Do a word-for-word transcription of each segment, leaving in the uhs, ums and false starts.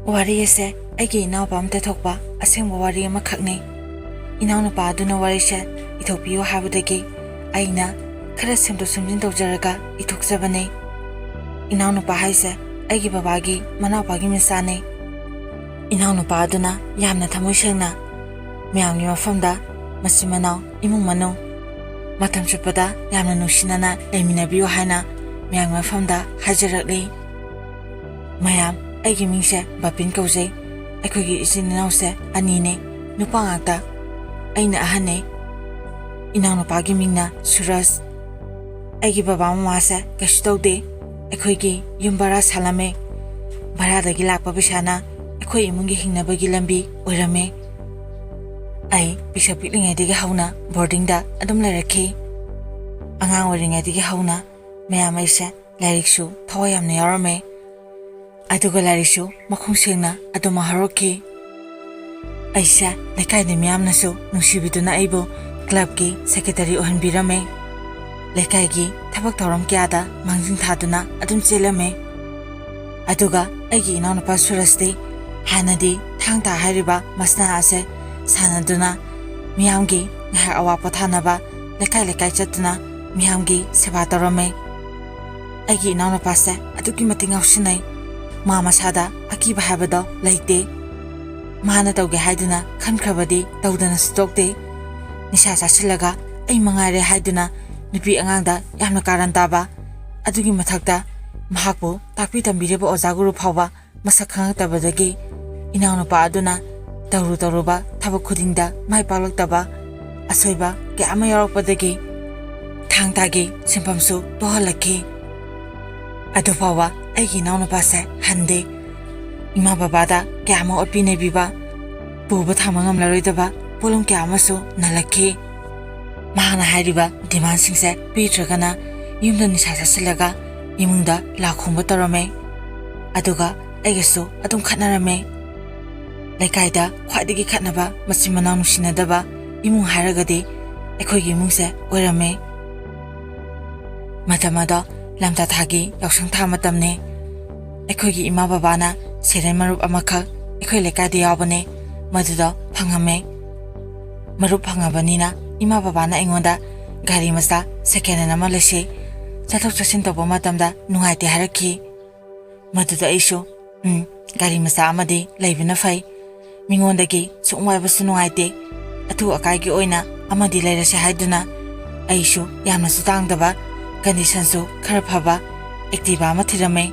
ꯋꯥꯔꯤ ꯑꯁꯦ ꯑꯩꯒꯤ ꯏꯅꯥꯎꯄꯥ ꯑꯝꯇ ꯊꯣꯛꯄ ꯑꯁꯦꯡꯕ ꯋꯥꯔꯤ ꯑꯃꯈꯛꯅꯤ꯫ ꯏꯅꯥꯎꯅꯨꯄꯥ ꯑꯗꯨꯅ ꯋꯥꯔꯤꯁꯦ ꯏꯊꯣꯛꯄꯤꯌꯨ ꯍꯥꯏꯕꯗꯒꯤ ꯑꯩꯅ ꯈꯔ ꯁꯦꯝꯗꯣꯛ ꯁꯦꯝꯖꯤꯟ ꯇꯧꯖꯔꯒ ꯏꯊꯣꯛꯆꯕꯅꯤ꯫ ꯏꯅꯥꯎꯅꯨꯄꯥ ꯍꯥꯏꯁꯦ ꯑꯩꯒꯤ ꯕꯕꯥꯒꯤ ꯃꯅꯥꯎꯄꯥꯒꯤ ꯃꯆꯥꯅꯤ꯫ ꯏꯅꯥꯎꯅꯨꯄꯥ ꯑꯗꯨꯅ ꯌꯥꯝꯅ ꯊꯃꯣꯏ ꯁꯦꯡꯅ ꯃꯌꯥꯝꯒꯤ ꯃꯐꯝꯗ ꯃꯆꯤꯟ ꯃꯅꯥꯎ, ꯏꯃꯨꯡ ꯃꯅꯨꯡ ꯃꯇꯝ ꯆꯨꯞꯄꯗ ꯌꯥꯝꯅ ꯅꯨꯡꯁꯤꯅꯅ ꯂꯩꯃꯤꯟꯅꯕꯤꯌꯨ ꯍꯥꯏꯅ ꯃꯌꯥꯝꯒꯤ ꯃꯐꯝꯗ ꯍꯥꯏꯖꯔꯛꯂꯤ꯫ ꯃꯌꯥꯝ, ꯑꯩꯒꯤ ꯃꯤꯡꯁꯦ ꯕꯥꯄꯤꯟ ꯀꯧꯖꯩ꯫ ꯑꯩꯈꯣꯏꯒꯤ ꯏꯆꯤꯟ ꯏꯅꯥꯎꯁꯦ ꯑꯅꯤꯅꯦ, ꯅꯨꯄꯥ ꯉꯥꯛꯇ꯫ ꯑꯩꯅ ꯑꯍꯟꯅꯦ꯫ ꯏꯅꯥꯎꯅꯨꯄꯥꯒꯤ ꯃꯤꯡꯅ ꯁꯨꯔꯖ꯫ ꯑꯩꯒꯤ ꯕꯕꯥ ꯃꯃꯥꯁꯦ ꯀꯩꯁꯨ ꯇꯧꯗꯦ꯫ ꯑꯩꯈꯣꯏꯒꯤ ꯌꯨꯝ ꯚꯔꯥ ꯁꯥꯜꯂꯝꯃꯦ꯫ ꯚꯔꯥꯗꯒꯤ ꯂꯥꯛꯄ ꯄꯩꯁꯥꯅ ꯑꯩꯈꯣꯏ ꯏꯃꯨꯡꯒꯤ ꯍꯤꯡꯅꯕꯒꯤ ꯂꯝꯕꯤ ꯑꯣꯏꯔꯝꯃꯦ꯫ ꯑꯩ ꯄꯤꯁꯛ ꯄꯤꯛꯂꯤꯉꯩꯗꯒꯤ ꯍꯧꯅ ꯕꯣꯔꯗꯤꯡꯗ ꯑꯗꯨꯝ ꯂꯩꯔꯛꯈꯤ꯫ ꯑꯉꯥꯡ ꯑꯣꯏꯔꯤꯉꯩꯗꯒꯤ ꯍꯧꯅ ꯃꯌꯥꯝ ꯑꯩꯁꯦ ꯂꯥꯏꯔꯤꯛꯁꯨ ꯊꯋꯥꯏ ꯌꯥꯝꯅ ꯌꯥꯎꯔꯝꯃꯦ꯫ ꯑꯗꯨꯒ ꯂꯥꯏꯔꯤꯛꯁꯨ ꯃꯈꯣꯡ ꯁꯦꯡꯅ ꯑꯗꯨꯃꯛ ꯍꯧꯔꯛꯈꯤ꯫ ꯑꯩꯁꯦ ꯂꯩꯀꯥꯏꯗ ꯃꯤꯌꯥꯝꯅꯁꯨ ꯅꯨꯡꯁꯤꯕꯤꯗꯨꯅ ꯑꯩꯕꯨ ꯀ꯭ꯂꯕꯀꯤ ꯁꯦꯀ꯭ꯔꯦꯇꯔꯤ ꯑꯣꯏꯍꯟꯕꯤꯔꯝꯃꯦ꯫ ꯂꯩꯀꯥꯏꯒꯤ ꯊꯕꯛ ꯊꯧꯔꯝ ꯀꯌꯥꯗ ꯃꯥꯡꯖꯤꯟ ꯊꯥꯗꯨꯅ ꯑꯗꯨꯝ ꯆꯦꯜꯂꯝꯃꯦ꯫ ꯑꯗꯨꯒ ꯑꯩꯒꯤ ꯏꯅꯥꯎꯅꯨꯄꯥ ꯁꯨꯔꯖꯇꯤ ꯍꯥꯟꯅꯗꯤ ꯊꯥꯡ ꯇꯥ ꯍꯥꯏꯔꯤꯕ ꯃꯁꯥꯟꯅ ꯑꯁꯦ ꯁꯥꯟꯅꯗꯨꯅ ꯃꯤꯌꯥꯝꯒꯤ ꯉꯥꯏꯍꯥꯛ ꯑꯋꯥ ꯄꯣꯊꯥꯅꯕ ꯂꯩꯀꯥꯏ ꯂꯩꯀꯥꯏ ꯆꯠꯇꯨꯅ ꯃꯤꯌꯥꯝꯒꯤ ꯁꯦꯕꯥ ꯇꯧꯔꯝꯃꯦ꯫ ꯑꯩꯒꯤ ꯏꯅꯥꯎꯅꯨꯄꯥꯁꯦ ꯑꯗꯨꯛꯀꯤ ꯃꯇꯤꯛ ꯉꯥꯎꯁꯤꯟꯅꯩ꯫ ꯃꯥ ꯃꯁꯥꯗ ꯑꯀꯤꯕ ꯍꯥꯏꯕꯗꯣ ꯂꯩꯇꯦ꯫ ꯃꯥꯅ ꯇꯧꯒꯦ ꯍꯥꯏꯗꯨꯅ ꯈꯟꯈ꯭ꯔꯕꯗꯤ ꯇꯧꯗꯅꯁꯨ ꯇꯣꯛꯇꯦ꯫ ꯅꯤꯁꯥ ꯆꯥꯁꯤꯜꯂꯒ ꯑꯩ ꯃꯉꯥꯏꯔꯦ ꯍꯥꯏꯗꯨꯅ ꯅꯨꯄꯤ ꯑꯉꯥꯡꯗ ꯌꯥꯝꯅ ꯀꯥꯔꯟ ꯇꯥꯕ꯫ ꯑꯗꯨꯒꯤ ꯃꯊꯛꯇ ꯃꯍꯥꯛꯄꯨ ꯇꯥꯛꯄꯤ ꯇꯝꯕꯤꯔꯤꯕ ꯑꯣꯖꯥ ꯒꯨꯔꯨ ꯐꯥꯎꯕ ꯃꯁꯛ ꯈꯪꯉꯛꯇꯕꯗꯒꯤ ꯏꯅꯥꯎꯅꯨꯄꯥ ꯑꯗꯨꯅ ꯇꯧꯔꯨ ꯇꯧꯔꯨꯕ ꯊꯕꯛ ꯈꯨꯗꯤꯡꯗ ꯃꯥꯏ ꯄꯥꯛꯂꯛꯇꯕ ꯑꯁꯣꯏꯕ ꯀꯌꯥ ꯑꯃ ꯌꯥꯎꯔꯛꯄꯗꯒꯤ ꯊꯥꯡ ꯇꯥꯒꯤ ꯁꯤꯟꯐꯝꯁꯨ ꯇꯣꯛꯍꯜꯂꯛꯈꯤ꯫ ꯑꯗꯨꯐꯥꯎꯕ ꯑꯩꯒꯤ ꯏꯅꯥꯎꯅꯨꯄꯥꯁꯦ ꯍꯟꯗꯦ꯫ ꯏꯃꯥ ꯕꯕꯥꯗ ꯀꯌꯥ ꯑꯃ ꯑꯣꯠꯄꯤ ꯅꯩꯕꯤꯕ, ꯄꯨꯕ ꯊꯥꯡꯕ ꯉꯝꯂꯔꯣꯏꯗꯕ ꯄꯣꯠꯂꯨꯝ ꯀꯌꯥ ꯑꯃꯁꯨ ꯅꯜꯂꯛꯈꯤ꯫ ꯃꯍꯥꯛꯅ ꯍꯥꯏꯔꯤꯕ ꯗꯤꯃꯥꯟꯁꯤꯡꯁꯦ ꯄꯤꯗ꯭ꯔꯒꯅ ꯌꯨꯝꯗ ꯅꯤꯁꯥ ꯆꯥꯁꯤꯜꯂꯒ ꯏꯃꯨꯡꯗ ꯂꯥ ꯈꯣꯡꯕ ꯇꯧꯔꯝꯃꯦ꯫ ꯑꯗꯨꯒ ꯑꯩꯒꯁꯨ ꯑꯗꯨꯝ ꯈꯠꯅꯔꯝꯃꯦ꯫ ꯂꯩꯀꯥꯏꯗ ꯈ꯭ꯋꯥꯏꯗꯒꯤ ꯈꯠꯅꯕ, ꯃꯆꯤꯟ ꯃꯅꯥꯎ ꯅꯨꯡꯁꯤꯅꯗꯕ ꯏꯃꯨꯡ ꯍꯥꯏꯔꯒꯗꯤ ꯑꯩꯈꯣꯏꯒꯤ ꯏꯃꯨꯡꯁꯦ ꯑꯣꯏꯔꯝꯃꯦ꯫ ꯃꯇꯝ ꯑꯗꯣ ꯂꯝꯇꯥ ꯊꯥꯒꯤ ꯌꯥꯎꯁꯪ ꯊꯥ ꯃꯇꯝꯅꯦ꯫ ꯑꯩꯈꯣꯏꯒꯤ ꯏꯃꯥ ꯕꯕꯥꯅ ꯁꯦꯔꯦꯟ ꯃꯔꯨꯞ ꯑꯃꯈꯛ ꯑꯩꯈꯣꯏ ꯂꯩꯀꯥꯏꯗ ꯌꯥꯎꯕꯅꯦ, ꯃꯗꯨꯗꯣ ꯐꯪꯉꯝꯃꯦ꯫ ꯃꯔꯨꯞ ꯐꯪꯉꯕꯅꯤꯅ ꯏꯃꯥ ꯕꯕꯥꯅ ꯑꯩꯉꯣꯟꯗ ꯒꯥꯔꯤ ꯃꯆꯥ second hand ꯑꯃ ꯂꯩꯁꯤ, ꯆꯠꯊꯣꯛ ꯆꯠꯁꯤꯟ ꯇꯧꯕ ꯃꯇꯝꯗ ꯅꯨꯡꯉꯥꯏꯇꯦ ꯍꯥꯏꯔꯛꯈꯤ꯫ ꯃꯗꯨꯗ ꯑꯩꯁꯨ, "ꯎꯝ, ꯒꯥꯔꯤ ꯃꯆꯥ ꯑꯃꯗꯤ ꯂꯩꯕꯅ ꯐꯩ, ꯃꯤꯉꯣꯟꯗꯒꯤ ꯁꯨꯝ ꯋꯥꯏꯕꯁꯨ ꯅꯨꯡꯉꯥꯏꯇꯦ, ꯑꯊꯨ ꯑꯀꯥꯏꯒꯤ ꯑꯣꯏꯅ ꯑꯃꯗꯤ ꯂꯩꯔꯁꯦ" ꯍꯥꯏꯗꯨꯅ ꯑꯩꯁꯨ ꯌꯥꯝꯅꯁꯨ ꯇꯥꯡꯗꯕ, conditionꯁꯨ ꯈꯔ ꯐꯕ Activa ꯑꯃ ꯊꯤꯔꯝꯃꯦ꯫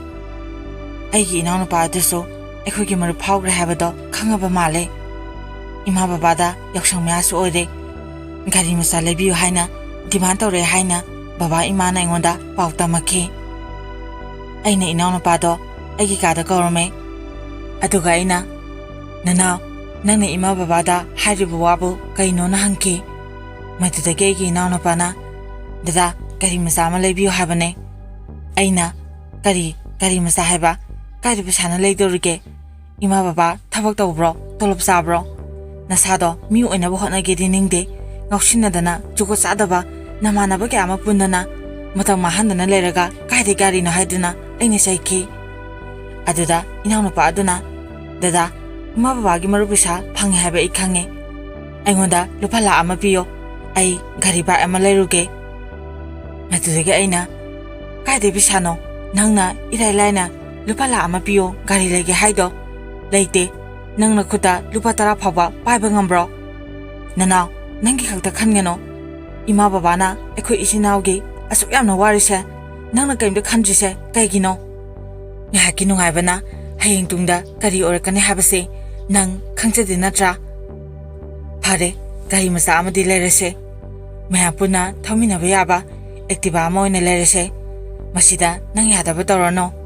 ꯑꯩꯒꯤ ꯏꯅꯥꯎꯅꯨꯄꯥ ꯑꯗꯨꯁꯨ ꯑꯩꯈꯣꯏꯒꯤ ꯃꯔꯨꯞ ꯐꯥꯎꯈ꯭ꯔꯦ ꯍꯥꯏꯕꯗꯣ ꯈꯪꯉꯕ ꯃꯥꯜꯂꯦ꯫ ꯏꯃꯥ ꯕꯕꯥꯗ ꯌꯥꯎꯁꯪ ꯃꯌꯥꯁꯨ ꯑꯣꯏꯔꯦ, ꯒꯥꯔꯤ ꯃꯆꯥ ꯂꯩꯕꯤꯌꯨ ꯍꯥꯏꯅ demand ꯇꯧꯔꯛꯑꯦ ꯍꯥꯏꯅ ꯕꯕꯥ ꯏꯃꯥꯅ ꯑꯩꯉꯣꯟꯗ ꯄꯥꯎ ꯇꯝꯃꯛꯈꯤ꯫ ꯑꯩꯅ ꯏꯅꯥꯎꯅꯨꯄꯥꯗꯣ ꯑꯩꯒꯤ ꯀꯥꯗ ꯀꯧꯔꯝꯃꯦ꯫ ꯑꯗꯨꯒ ꯑꯩꯅ, "ꯅꯅꯥꯎ, ꯅꯪꯅ ꯏꯃꯥ ꯕꯕꯥꯗ ꯍꯥꯏꯔꯤꯕ ꯋꯥꯕꯨ ꯀꯩꯅꯣꯅ?" ꯍꯪꯈꯤ꯫ ꯃꯗꯨꯗꯒꯤ ꯑꯩꯒꯤ ꯏꯅꯥꯎꯅꯨꯄꯥꯅ, "ꯗꯗꯥ, ꯒꯥꯔꯤ ꯃꯆꯥ ꯑꯃ ꯂꯩꯕꯤꯌꯨ ꯍꯥꯏꯕꯅꯦ"꯫ ꯑꯩꯅ, "ꯀꯔꯤ ꯒꯥꯔꯤ ꯃꯆꯥ ꯍꯥꯏꯕ? ꯀꯥꯏꯗ ꯄꯩꯁꯥꯅ ꯂꯩꯗꯧꯔꯤꯒꯦ? ꯏꯃꯥ ꯕꯕꯥ ꯊꯕꯛ ꯇꯧꯕ꯭ꯔꯣ? ꯇꯣꯂꯣꯞ ꯆꯥꯕ꯭ꯔꯣ? ꯅꯁꯥꯗꯣ ꯃꯤ ꯑꯣꯏꯅꯕ ꯍꯣꯠꯅꯒꯦꯗꯤ ꯅꯤꯡꯗꯦ꯫ ꯉꯥꯎꯁꯤꯟꯅꯗꯅ, ꯖꯨꯒꯣꯠ ꯆꯥꯗꯕ ꯅꯃꯥꯟꯅꯕ ꯀꯌꯥ ꯑꯃ ꯄꯨꯟꯗꯅ ꯃꯇꯝ ꯃꯥꯡꯍꯟꯗꯅ ꯂꯩꯔꯒ ꯀꯥꯏꯗꯩ ꯒꯥꯔꯤꯅꯣ?" ꯍꯥꯏꯗꯨꯅ ꯑꯩꯅ ꯆꯩꯈꯤ꯫ ꯑꯗꯨꯗ ꯏꯅꯥꯎꯅꯨꯄꯥ ꯑꯗꯨꯅ, "ꯗꯗꯥ, ꯏꯃꯥ ꯕꯕꯥꯒꯤ ꯃꯔꯨꯞ ꯄꯩꯁꯥ ꯐꯪꯉꯦ ꯍꯥꯏꯕ ꯑꯩ ꯈꯪꯉꯦ꯫ ꯑꯩꯉꯣꯟꯗ ꯂꯨꯄꯥ ꯂꯥꯈ ꯑꯃ ꯄꯤꯌꯣ, ꯑꯩ ꯒꯥꯔꯤ bike ꯑꯃ ꯂꯩꯔꯨꯒꯦ"꯫ ꯑꯗꯨꯗꯒꯤ ꯑꯩꯅ, "ꯀꯥꯏꯗꯩ ꯄꯩꯁꯥꯅꯣ? ꯅꯪꯅ ꯏꯔꯥꯏ ꯂꯥꯏꯅ ꯂꯨꯄꯥ ꯂꯥꯈ ꯑꯃ ꯄꯤꯌꯣ, ꯒꯥꯔꯤ ꯂꯩꯒꯦ ꯍꯥꯏꯗꯣ? ꯂꯩꯇꯦ꯫ ꯅꯪꯅ ꯈꯨꯠꯇ ꯂꯨꯄꯥ ꯇꯔꯥ ꯐꯥꯎꯕ ꯄꯥꯏꯕ ꯉꯝꯕ꯭ꯔꯣ? ꯅꯅꯥꯎ, ꯅꯪꯒꯤ ꯈꯛꯇ ꯈꯟꯒꯅꯣ꯫ ꯏꯃꯥ ꯕꯕꯥꯅ ꯑꯩꯈꯣꯏ ꯏꯆꯤꯟ ꯏꯅꯥꯎꯒꯤ ꯑꯁꯨꯛ ꯌꯥꯝꯅ ꯋꯥꯔꯤꯁꯦ ꯅꯪꯅ ꯀꯔꯤꯝꯇ ꯈꯟꯗ꯭ꯔꯤꯁꯦ ꯀꯩꯒꯤꯅꯣ? ꯉꯥꯏꯍꯥꯛꯀꯤ ꯅꯨꯡꯉꯥꯏꯕꯅ ꯍꯌꯦꯡ ꯇꯨꯡꯗ ꯀꯔꯤ ꯑꯣꯏꯔꯛꯀꯅꯤ ꯍꯥꯏꯕꯁꯦ ꯅꯪ ꯈꯪꯖꯗꯦ ꯅꯠꯇ꯭ꯔꯥ? ꯐꯔꯦ, ꯒꯥꯔꯤ ꯃꯆꯥ ꯑꯃꯗꯤ ꯂꯩꯔꯁꯦ꯫ ꯃꯌꯥꯝ ꯄꯨꯟꯅ ꯊꯧꯃꯤꯟꯅꯕ ꯌꯥꯕ Activa ꯑꯃ ꯑꯣꯏꯅ ꯂꯩꯔꯁꯦ꯫ ꯃꯁꯤꯗ ꯅꯪ ꯌꯥꯗꯕ ꯇꯧꯔꯅꯨ"꯫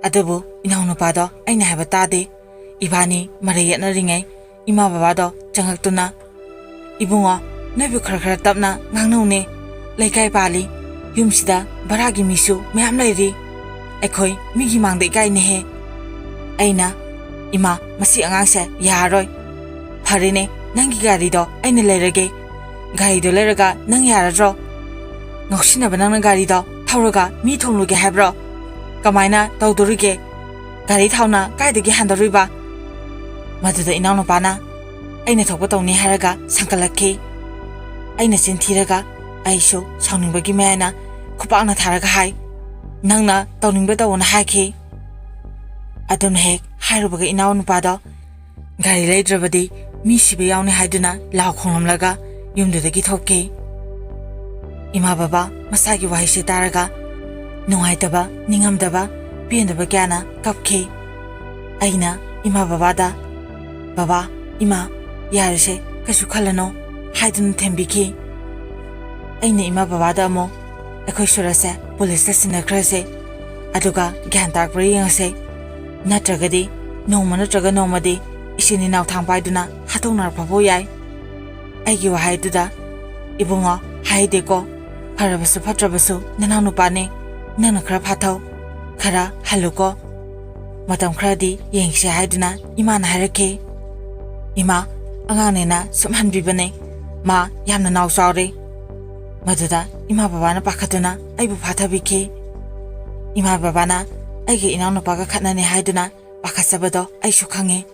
ꯑꯗꯨꯕꯨ ꯏꯅꯥꯎꯅꯨꯄꯥꯗꯣ ꯑꯩꯅ ꯍꯥꯏꯕ ꯇꯥꯗꯦ꯫ ꯏꯕꯥꯅꯤ ꯃꯔꯩ ꯌꯦꯠꯅꯔꯤꯉꯩ ꯏꯃꯥ ꯕꯕꯥꯗꯣ ꯆꯪꯉꯛꯇꯨꯅ, "ꯏꯕꯨꯡꯉꯣ, ꯅꯣꯏꯕꯨ ꯈꯔ ꯈꯔ ꯇꯞꯅ ꯉꯥꯡꯅꯧꯅꯦ꯫ ꯂꯩꯀꯥꯏ ꯄꯥꯜꯂꯤ, ꯌꯨꯝꯁꯤꯗ ꯚꯔꯥꯒꯤ ꯃꯤꯁꯨ ꯃꯌꯥꯝ ꯂꯩꯔꯤ꯫ ꯑꯩꯈꯣꯏ ꯃꯤꯒꯤ ꯃꯥꯡꯗ ꯏꯀꯥꯏꯅꯦꯍꯦ"꯫ ꯑꯩꯅ, "ꯏꯃꯥ, ꯃꯁꯤ ꯑꯉꯥꯡꯁꯦ ꯌꯥꯔꯔꯣꯏ꯫ ꯐꯔꯦꯅꯦ, ꯅꯪꯒꯤ ꯒꯥꯔꯤꯗꯣ ꯑꯩꯅ ꯂꯩꯔꯒꯦ꯫ ꯒꯥꯔꯤꯗꯣ ꯂꯩꯔꯒ ꯅꯪ ꯌꯥꯔꯗ꯭ꯔꯣ? ꯉꯥꯎꯁꯤꯟꯅꯕ ꯅꯪꯅ ꯒꯥꯔꯤꯗꯣ ꯊꯧꯔꯒ ꯃꯤ ꯊꯣꯝꯂꯨꯒꯦ ꯍꯥꯏꯕ꯭ꯔꯣ? ꯀꯃꯥꯏꯅ ꯇꯧꯗꯣꯔꯤꯒꯦ?" ꯒꯥꯔꯤ ꯊꯥꯎꯅ ꯀꯥꯏꯗꯒꯤ ꯍꯟꯗꯧꯔꯤꯕ? ꯃꯗꯨꯗ ꯏꯅꯥꯎꯅꯨꯄꯥꯅ ꯑꯩꯅ ꯊꯣꯛꯄ ꯇꯧꯅꯤ ꯍꯥꯏꯔꯒ ꯁꯪꯀꯠꯂꯛꯈꯤ꯫ ꯑꯩꯅ ꯆꯤꯟ ꯊꯤꯔꯒ ꯑꯩꯁꯨ ꯁꯥꯎꯅꯤꯡꯕꯒꯤ ꯃꯌꯥꯏꯅ ꯈꯨꯄꯥꯛꯅ ꯊꯥꯔꯒ ꯍꯥꯏ, "ꯅꯪꯅ ꯇꯧꯅꯤꯡꯕ ꯇꯧꯑꯣꯅ ꯍꯥꯏꯈꯤ"꯫ ꯑꯗꯨꯝꯅ ꯍꯦꯛ ꯍꯥꯏꯔꯨꯕꯒ ꯏꯅꯥꯎꯅꯨꯄꯥꯗꯣ ꯒꯥꯔꯤ ꯂꯩꯗ꯭ꯔꯕꯗꯤ ꯃꯤ ꯁꯤꯕ ꯌꯥꯎꯅꯤ ꯍꯥꯏꯗꯨꯅ ꯂꯥꯎ ꯈꯣꯡꯂꯝꯂꯒ ꯌꯨꯝꯗꯨꯗꯒꯤ ꯊꯣꯛꯈꯤ꯫ ꯏꯃꯥ ꯕꯕꯥ ꯃꯁꯥꯒꯤ ꯋꯥꯍꯩꯁꯦ ꯇꯥꯔꯒ ꯅꯨꯡꯉꯥꯏꯇꯕ, ꯅꯤꯡꯉꯝꯗꯕ, ꯄꯦꯟꯗꯕ ꯀꯌꯥꯅ ꯀꯞꯈꯤ꯫ ꯑꯩꯅ ꯏꯃꯥ ꯕꯕꯥꯗ, "ꯕꯕꯥ, ꯏꯃꯥ, ꯌꯥꯔꯦꯁꯦ, ꯀꯩꯁꯨ ꯈꯜꯂꯅꯨ" ꯍꯥꯏꯗꯨꯅ ꯊꯦꯝꯕꯤꯈꯤ꯫ ꯑꯩꯅ ꯏꯃꯥ ꯕꯕꯥꯗ ꯑꯃꯨꯛ, "ꯑꯩꯈꯣꯏ ꯁꯨꯔꯁꯦ ꯄꯨꯂꯤꯁꯇ ꯁꯤꯟꯅꯈ꯭ꯔꯁꯦ, ꯑꯗꯨꯒ ꯒ꯭ꯌꯥꯟ ꯇꯥꯔꯛꯄ꯭ꯔꯥ ꯌꯦꯡꯉꯁꯦ, ꯅꯠꯇ꯭ꯔꯒꯗꯤ ꯅꯣꯡꯃ ꯅꯠꯇ꯭ꯔꯒ ꯅꯣꯡꯃꯗꯤ ꯏꯆꯤꯟ ꯏꯅꯥꯎ ꯊꯥꯡ ꯄꯥꯏꯗꯨꯅ ꯍꯥꯠꯇꯣꯛꯅꯔꯛꯄꯐꯥꯎ ꯌꯥꯏ"꯫ ꯑꯩꯒꯤ ꯋꯥꯍꯩꯗꯨꯗ, "ꯏꯕꯨꯡꯉꯣ, ꯍꯥꯏꯗꯦꯀꯣ, ꯐꯔꯕꯁꯨ ꯐꯠꯇ꯭ꯔꯕꯁꯨ ꯅꯅꯥꯎ ꯅꯨꯄꯥꯅꯤ, ꯅꯪꯅ ꯈꯔ ꯐꯥꯊꯧ, ꯈꯔ ꯍꯜꯂꯨꯀꯣ"꯫ "ꯃꯇꯝ ꯈꯔꯗꯤ ꯌꯦꯡꯁꯤ" ꯍꯥꯏꯗꯨꯅ ꯏꯃꯥꯅ ꯍꯥꯏꯔꯛꯈꯤ꯫ "ꯏꯃꯥ, ꯑꯉꯥꯡꯅꯦꯅ ꯁꯨꯝ ꯍꯟꯕꯤꯕꯅꯦ, ꯃꯥ ꯌꯥꯝꯅ ꯅꯥꯎ ꯆꯥꯎꯔꯦ"꯫ ꯃꯗꯨꯗ ꯏꯃꯥ ꯕꯕꯥꯅ ꯄꯥꯈꯠꯇꯨꯅ ꯑꯩꯕꯨ ꯐꯥꯊꯕꯤꯈꯤ꯫ ꯏꯃꯥ ꯕꯕꯥꯅ ꯑꯩꯒꯤ ꯏꯅꯥꯎꯅꯨꯄꯥꯒ ꯈꯠꯅꯅꯤ ꯍꯥꯏꯗꯨꯅ ꯄꯥꯈꯠꯆꯕꯗꯣ ꯑꯩꯁꯨ ꯈꯪꯉꯤ꯫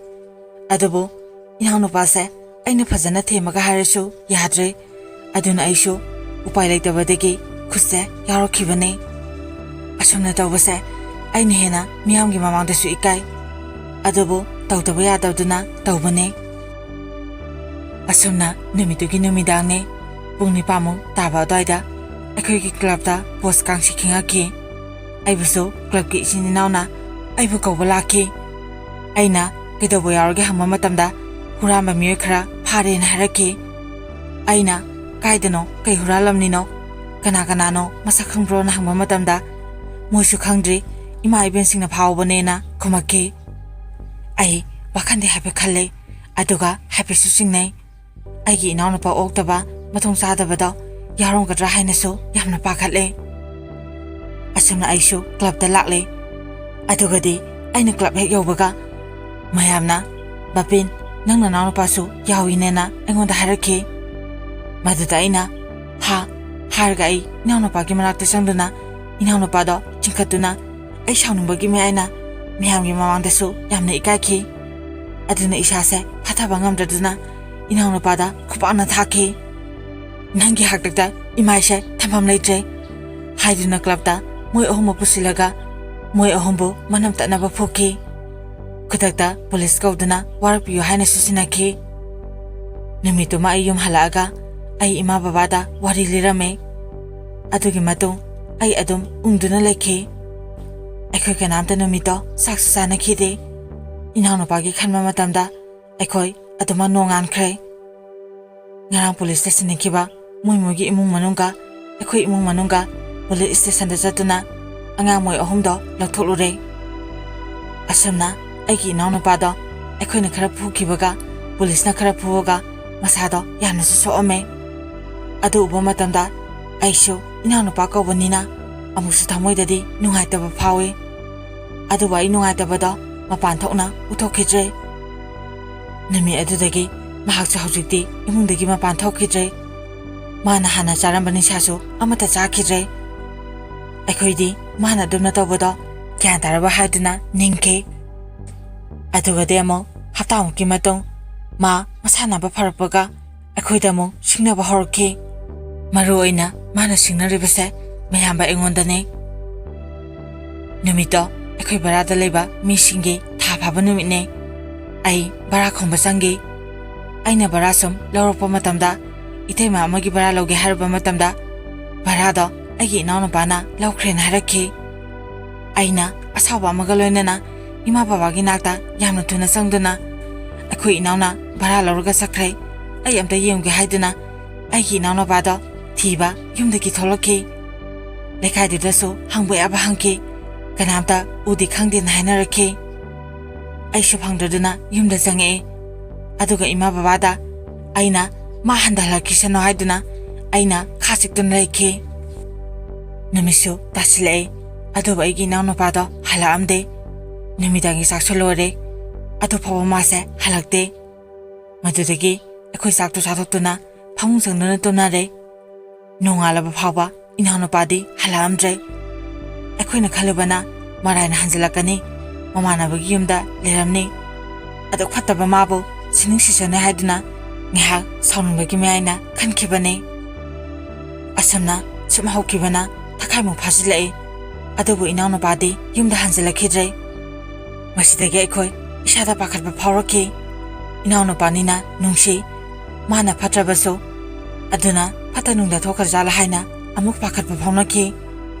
ꯑꯗꯨꯕꯨ ꯏꯅꯥꯎꯅꯨꯄꯥꯁꯦ ꯑꯩꯅ ꯐꯖꯅ ꯊꯦꯝꯃꯒ ꯍꯥꯏꯔꯁꯨ ꯌꯥꯗ꯭ꯔꯦ꯫ ꯑꯗꯨꯅ ꯑꯩꯁꯨ ꯎꯄꯥꯏ ꯂꯩꯇꯕꯗꯒꯤ ꯈꯨꯠꯁꯦ ꯌꯥꯎꯔꯛꯈꯤꯕꯅꯤ꯫ ꯑꯁꯨꯝꯅ ꯇꯧꯕꯁꯦ ꯑꯩꯅ ꯍꯦꯟꯅ ꯃꯤꯌꯥꯝꯒꯤ ꯃꯃꯥꯡꯗꯁꯨ ꯏꯀꯥꯏ꯫ ꯑꯗꯨꯕꯨ ꯇꯧꯗꯕ ꯌꯥꯗꯕꯗꯨꯅ ꯇꯧꯕꯅꯤ꯫ ꯑꯁꯨꯝꯅ ꯅꯨꯃꯤꯠꯇꯨꯒꯤ ꯅꯨꯃꯤꯗꯥꯡꯅꯤ꯫ ꯄꯨꯡ ꯅꯤꯄꯥꯟꯃꯨꯛ ꯇꯥꯕ ꯑꯗꯨꯋꯥꯏꯗ ꯑꯩꯈꯣꯏꯒꯤ ꯀ꯭ꯂꯕꯇ ꯄꯣꯁ ꯀꯥꯡꯁꯤ ꯈꯤꯡꯉꯛꯈꯤ꯫ ꯑꯩꯕꯨꯁꯨ ꯀ꯭ꯂꯕꯀꯤ ꯏꯆꯤꯟ ꯏꯅꯥꯎꯅ ꯑꯩꯕꯨ ꯀꯧꯕ ꯂꯥꯛꯈꯤ꯫ ꯑꯩꯅ ꯀꯩꯗꯧꯕ ꯌꯥꯎꯔꯒꯦ ꯍꯪꯕ ꯃꯇꯝꯗ ꯍꯨꯔꯥꯟꯕ ꯃꯤꯑꯣꯏ ꯈꯔ ꯐꯥꯔꯦꯅ ꯍꯥꯏꯔꯛꯈꯤ꯫ ꯑꯩꯅ "ꯀꯥꯏꯗꯅꯣ? ꯀꯩ ꯍꯨꯔꯥꯜꯂꯝꯅꯤꯅꯣ? ꯀꯅꯥ ꯀꯅꯥꯅꯣ? ꯃꯁꯛ ꯈꯪꯕ꯭ꯔꯣꯅ?" ꯍꯪꯕ ꯃꯇꯝꯗ ꯃꯣꯏꯁꯨ ꯈꯪꯗ꯭ꯔꯤ, ꯏꯃꯥ ꯏꯕꯦꯟꯁꯤꯡꯅ ꯐꯥꯍꯧꯕꯅꯦꯅ ꯈꯨꯝꯃꯛꯈꯤ꯫ ꯑꯩ ꯋꯥꯈꯟꯗꯤ ꯍꯥꯏꯐꯦꯠ ꯈꯜꯂꯦ, ꯑꯗꯨꯒ ꯍꯥꯏꯐꯦꯠꯁꯨ ꯆꯤꯡꯅꯩ꯫ ꯑꯩꯒꯤ ꯏꯅꯥꯎꯅꯨꯄꯥ ꯑꯣꯛꯇꯕ, ꯃꯊꯣꯡ ꯆꯥꯗꯕꯗꯣ ꯌꯥꯎꯔꯝꯒꯗ꯭ꯔꯥ ꯍꯥꯏꯅꯁꯨ ꯌꯥꯝꯅ ꯄꯥꯈꯠꯂꯦ꯫ ꯑꯁꯨꯝꯅ ꯑꯩꯁꯨ ꯀ꯭ꯂꯕꯇ ꯂꯥꯛꯂꯦ꯫ ꯑꯗꯨꯒꯗꯤ ꯑꯩꯅ ꯀ꯭ꯂꯕ ꯍꯦꯛ ꯌꯧꯕꯒ ꯃꯌꯥꯝꯅ, "ꯕꯄꯤꯟ, ꯅꯪ ꯅꯅꯥꯎꯅꯨꯄꯥꯁꯨ ꯌꯥꯎꯏꯅꯦꯅ" ꯑꯩꯉꯣꯟꯗ ꯍꯥꯏꯔꯛꯈꯤ꯫ ꯃꯗꯨꯗ ꯑꯩꯅ, "ꯍꯥ?" ꯍꯥꯏꯔꯒ ꯑꯩ ꯏꯅꯥꯎꯅꯨꯄꯥꯒꯤ ꯃꯅꯥꯛꯇ ꯆꯪꯗꯨꯅ ꯏꯅꯥꯎꯅꯨꯄꯥꯗꯣ ꯆꯤꯡꯈꯠꯇꯨꯅ ꯑꯩ ꯁꯥꯎꯅꯤꯡꯕꯒꯤ ꯃꯌꯥꯏꯅ ꯃꯌꯥꯝꯒꯤ ꯃꯃꯥꯡꯗꯁꯨ ꯌꯥꯝꯅ ꯏꯀꯥꯏꯈꯤ꯫ ꯑꯗꯨꯅ ꯏꯁꯥꯁꯦ ꯐꯥꯊꯕ ꯉꯝꯗ꯭ꯔꯗꯨꯅ ꯏꯅꯥꯎꯅꯨꯄꯥꯗ ꯈꯨꯄꯥꯛꯅ ꯊꯥꯈꯤ꯫ "ꯅꯪꯒꯤ ꯍꯥꯛꯇꯛꯇ ꯏꯃꯥꯏꯁꯦ ꯊꯝꯐꯝ ꯂꯩꯇ꯭ꯔꯦ" ꯍꯥꯏꯗꯨꯅ ꯀ꯭ꯂꯕꯇ ꯃꯣꯏ ꯑꯍꯨꯝꯃꯛ ꯄꯨꯁꯤꯜꯂꯒ ꯃꯣꯏ ꯑꯍꯨꯝꯕꯨ ꯃꯅꯝ ꯇꯠꯅꯕ ꯐꯨꯈꯤ꯫ ꯈꯨꯗꯛꯇ ꯄꯨꯂꯤꯁ ꯀꯧꯗꯨꯅ ꯋꯥꯔꯛꯄꯤꯌꯨ ꯍꯥꯏꯅꯁꯨ ꯁꯤꯟꯅꯈꯤ꯫ ꯅꯨꯃꯤꯠꯇꯨꯃ ꯑꯩ ꯌꯨꯝ ꯍꯜꯂꯛꯑꯒ ꯑꯩ ꯏꯃꯥ ꯕꯕꯥꯗ ꯋꯥꯔꯤ ꯂꯤꯔꯝꯃꯦ꯫ ꯑꯗꯨꯒꯤ ꯃꯇꯨꯡ ꯑꯩ ꯑꯗꯨꯝ ꯎꯪꯗꯨꯅ ꯂꯩꯈꯤ꯫ ꯑꯩꯈꯣꯏ ꯀꯅꯥꯝꯇ ꯅꯨꯃꯤꯠꯇꯣ ꯆꯥꯛꯁꯨ ꯆꯥꯅꯈꯤꯗꯦ꯫ ꯏꯅꯥꯎꯅꯨꯄꯥꯒꯤ ꯈꯟꯕ ꯃꯇꯝꯗ ꯑꯩꯈꯣꯏ ꯑꯗꯨꯃꯛ ꯅꯣꯡꯉꯥꯟꯈ꯭ꯔꯦ꯫ ꯉꯔꯥꯡ ꯄꯨꯂꯤꯁꯇ ꯁꯤꯟꯅꯈꯤꯕ ꯃꯣꯏ ꯃꯣꯏꯒꯤ ꯏꯃꯨꯡ ꯃꯅꯨꯡꯒ ꯑꯩꯈꯣꯏ ꯏꯃꯨꯡ ꯃꯅꯨꯡꯒ ꯄꯨꯂꯤꯁ ꯁ꯭ꯇꯦꯁꯟꯗ ꯆꯠꯇꯨꯅ ꯑꯉꯥꯡ ꯃꯣꯏ ꯑꯍꯨꯝꯗꯣ ꯂꯧꯊꯣꯛꯂꯨꯔꯦ꯫ ꯑꯁꯨꯝꯅ ꯑꯩꯒꯤ ꯏꯅꯥꯎꯅꯨꯄꯥꯗꯣ ꯑꯩꯈꯣꯏꯅ ꯈꯔ ꯐꯨꯈꯤꯕꯒ ꯄꯨꯂꯤꯁꯅ ꯈꯔ ꯐꯨꯕꯒ ꯃꯁꯥꯗꯣ ꯌꯥꯝꯅꯁꯨ ꯁꯣꯛꯑꯝꯃꯦ꯫ ꯑꯗꯨ ꯎꯕ ꯃꯇꯝꯗ ꯑꯩꯁꯨ ꯏꯅꯥꯎꯅꯨꯄꯥ ꯀꯧꯕꯅꯤꯅ ꯑꯃꯨꯛꯁꯨ ꯊꯃꯣꯏꯗꯗꯤ ꯅꯨꯡꯉꯥꯏꯇꯕ ꯐꯥꯎꯏ꯫ ꯑꯗꯨꯕꯨ ꯑꯩ ꯅꯨꯡꯉꯥꯏꯇꯕꯗꯣ ꯃꯄꯥꯟ ꯊꯣꯛꯅ ꯎꯠꯊꯣꯛꯈꯤꯗ꯭ꯔꯦ꯫ ꯅꯨꯃꯤꯠ ꯑꯗꯨꯗꯒꯤ ꯃꯍꯥꯛꯁꯨ ꯍꯧꯖꯤꯛꯇꯤ ꯏꯃꯨꯡꯗꯒꯤ ꯃꯄꯥꯟ ꯊꯣꯛꯈꯤꯗ꯭ꯔꯦ꯫ ꯃꯥꯅ ꯍꯥꯟꯅ ꯆꯥꯔꯝꯕ ꯅꯤꯁꯥꯁꯨ ꯑꯃꯠꯇ ꯆꯥꯈꯤꯗ꯭ꯔꯦ꯫ ꯑꯩꯈꯣꯏꯗꯤ ꯃꯥꯅ ꯑꯗꯨꯝꯅ ꯇꯧꯕꯗꯣ ꯒ꯭ꯌꯥꯟ ꯇꯥꯔꯕ ꯍꯥꯏꯗꯨꯅ ꯅꯤꯡꯈꯤ꯫ ꯑꯗꯨꯒꯗꯤ ꯑꯃꯨꯛ ꯍꯞꯇꯥꯃꯨꯛꯀꯤ ꯃꯇꯨꯡ ꯃꯥ ꯃꯁꯥ ꯅꯥꯕ ꯐꯔꯛꯄꯒ ꯑꯩꯈꯣꯏꯗ ꯑꯃꯨꯛ ꯁꯤꯡꯅꯕ ꯍꯧꯔꯛꯈꯤ꯫ ꯃꯔꯨ ꯑꯣꯏꯅ ꯃꯥꯅ ꯁꯤꯡꯅꯔꯤꯕꯁꯦ ꯃꯌꯥꯝꯕ ꯑꯩꯉꯣꯟꯗꯅꯤ꯫ ꯅꯨꯃꯤꯠꯇꯣ ꯑꯩꯈꯣꯏ ꯚꯔꯥꯗ ꯂꯩꯕ ꯃꯤꯁꯤꯡꯒꯤ ꯊꯥ ꯐꯥꯕ ꯅꯨꯃꯤꯠꯅꯤ꯫ ꯑꯩ ꯚꯔꯥ ꯈꯣꯝꯕ ꯆꯪꯈꯤ꯫ ꯑꯩꯅ ꯚꯔꯥ ꯁꯨꯝ ꯂꯧꯔꯛꯄ ꯃꯇꯝꯗ ꯏꯇꯩꯃ ꯑꯃꯒꯤ ꯚꯔꯥ ꯂꯧꯒꯦ ꯍꯥꯏꯔꯨꯕ ꯃꯇꯝꯗ ꯚꯔꯥꯗꯣ ꯑꯩꯒꯤ ꯏꯅꯥꯎꯅꯨꯄꯥꯅ ꯂꯧꯈ꯭ꯔꯦꯅ ꯍꯥꯏꯔꯛꯈꯤ꯫ ꯑꯩꯅ ꯑꯁꯥꯎꯕ ꯑꯃꯒ ꯂꯣꯏꯅꯅ ꯏꯃꯥ ꯕꯕꯥꯒꯤ ꯅꯥꯛꯇ ꯌꯥꯝꯅ ꯊꯨꯅ ꯆꯪꯗꯨꯅ ꯑꯩꯈꯣꯏ ꯏꯅꯥꯎꯅ ꯚꯔꯥ ꯂꯧꯔꯒ ꯆꯠꯈ꯭ꯔꯦ, ꯑꯩ ꯑꯝꯇ ꯌꯦꯡꯒꯦ ꯍꯥꯏꯗꯨꯅ ꯑꯩꯒꯤ ꯏꯅꯥꯎꯅꯨꯄꯥꯗꯣ ꯊꯤꯕ ꯌꯨꯝꯗꯒꯤ ꯊꯣꯛꯂꯛꯈꯤ꯫ ꯂꯩꯀꯥꯏꯗꯨꯗꯁꯨ ꯍꯪꯕ ꯌꯥꯕ ꯍꯪꯈꯤ, ꯀꯅꯥꯝꯇ ꯎꯗꯤ ꯈꯪꯗꯦꯅ ꯍꯥꯏꯅꯔꯛꯈꯤ꯫ ꯑꯩꯁꯨ ꯐꯪꯗ꯭ꯔꯗꯨꯅ ꯌꯨꯝꯗ ꯆꯪꯉꯛꯑꯦ꯫ ꯑꯗꯨꯒ ꯏꯃꯥ ꯕꯕꯥꯗ ꯑꯩꯅ ꯃꯥ ꯍꯟꯊꯍꯜꯂꯛꯈꯤꯁꯅꯨ ꯍꯥꯏꯗꯨꯅ ꯑꯩꯅ ꯈꯥ ꯆꯤꯛꯇꯨꯅ ꯂꯩꯈꯤ꯫ ꯅꯨꯃꯤꯠꯁꯨ ꯇꯥꯁꯤꯜꯂꯛꯑꯦ, ꯑꯗꯨꯕꯨ ꯑꯩꯒꯤ ꯏꯅꯥꯎꯅꯨꯄꯥꯗꯣ ꯍꯜꯂꯛꯑꯝꯗꯦ꯫ ꯅꯨꯃꯤꯗꯥꯡꯒꯤ ꯆꯥꯛꯁꯨ ꯂꯣꯏꯔꯦ, ꯑꯗꯨ ꯐꯥꯎꯕ ꯃꯥꯁꯦ ꯍꯜꯂꯛꯇꯦ꯫ ꯃꯗꯨꯗꯒꯤ ꯑꯩꯈꯣꯏ ꯆꯥꯛꯇꯨ ꯆꯥꯊꯣꯛꯇꯨꯅ ꯐꯃꯨꯡ ꯆꯪꯗꯨꯅ ꯇꯨꯝꯅꯔꯦ꯫ ꯅꯣꯡꯉꯥꯜꯂꯕ ꯐꯥꯎꯕ ꯏꯅꯥꯎꯅꯨꯄꯥꯗꯤ ꯍꯜꯂꯛꯑꯝꯗ꯭ꯔꯦ꯫ ꯑꯩꯈꯣꯏꯅ ꯈꯜꯂꯨꯕꯅ ꯃꯔꯥꯏꯅ ꯍꯟꯖꯤꯜꯂꯛꯀꯅꯤ, ꯃꯃꯥꯟꯅꯕꯒꯤ ꯌꯨꯝꯗ ꯂꯩꯔꯝꯅꯤ꯫ ꯑꯗꯨꯛ ꯐꯠꯇꯕ ꯃꯥꯕꯨ ꯁꯤꯅꯤꯡ ꯁꯤꯖꯅꯤ ꯍꯥꯏꯗꯨꯅ ꯉꯥꯏꯍꯥꯛ ꯁꯥꯎꯅꯤꯡꯕꯒꯤ ꯃꯌꯥꯏꯅ ꯈꯟꯈꯤꯕꯅꯤ꯫ ꯑꯁꯨꯝꯅ ꯁꯨꯝ ꯍꯧꯈꯤꯕꯅ ꯊꯈꯥꯏꯃꯨꯛ ꯐꯥꯖꯤꯜꯂꯛꯏ꯫ ꯑꯗꯨꯕꯨ ꯏꯅꯥꯎꯅꯨꯄꯥꯗꯤ ꯌꯨꯝꯗ ꯍꯟꯖꯤꯜꯂꯛꯈꯤꯗ꯭ꯔꯦ꯫ ꯃꯁꯤꯗꯒꯤ ꯑꯩꯈꯣꯏ ꯏꯁꯥꯗ ꯄꯥꯈꯠꯄ ꯐꯥꯎꯔꯛꯈꯤ꯫ ꯏꯅꯥꯎꯅꯨꯄꯥꯅꯤꯅ ꯅꯨꯡꯁꯤ, ꯃꯥꯅ ꯐꯠꯇ꯭ꯔꯕꯁꯨ꯫ ꯑꯗꯨꯅ ꯐꯠꯇ ꯅꯨꯡꯗ ꯊꯣꯛꯈ꯭ꯔꯖꯥꯠꯂꯥ ꯍꯥꯏꯅ ꯑꯃꯨꯛ ꯄꯥꯈꯠꯄ ꯐꯥꯎꯅꯈꯤ꯫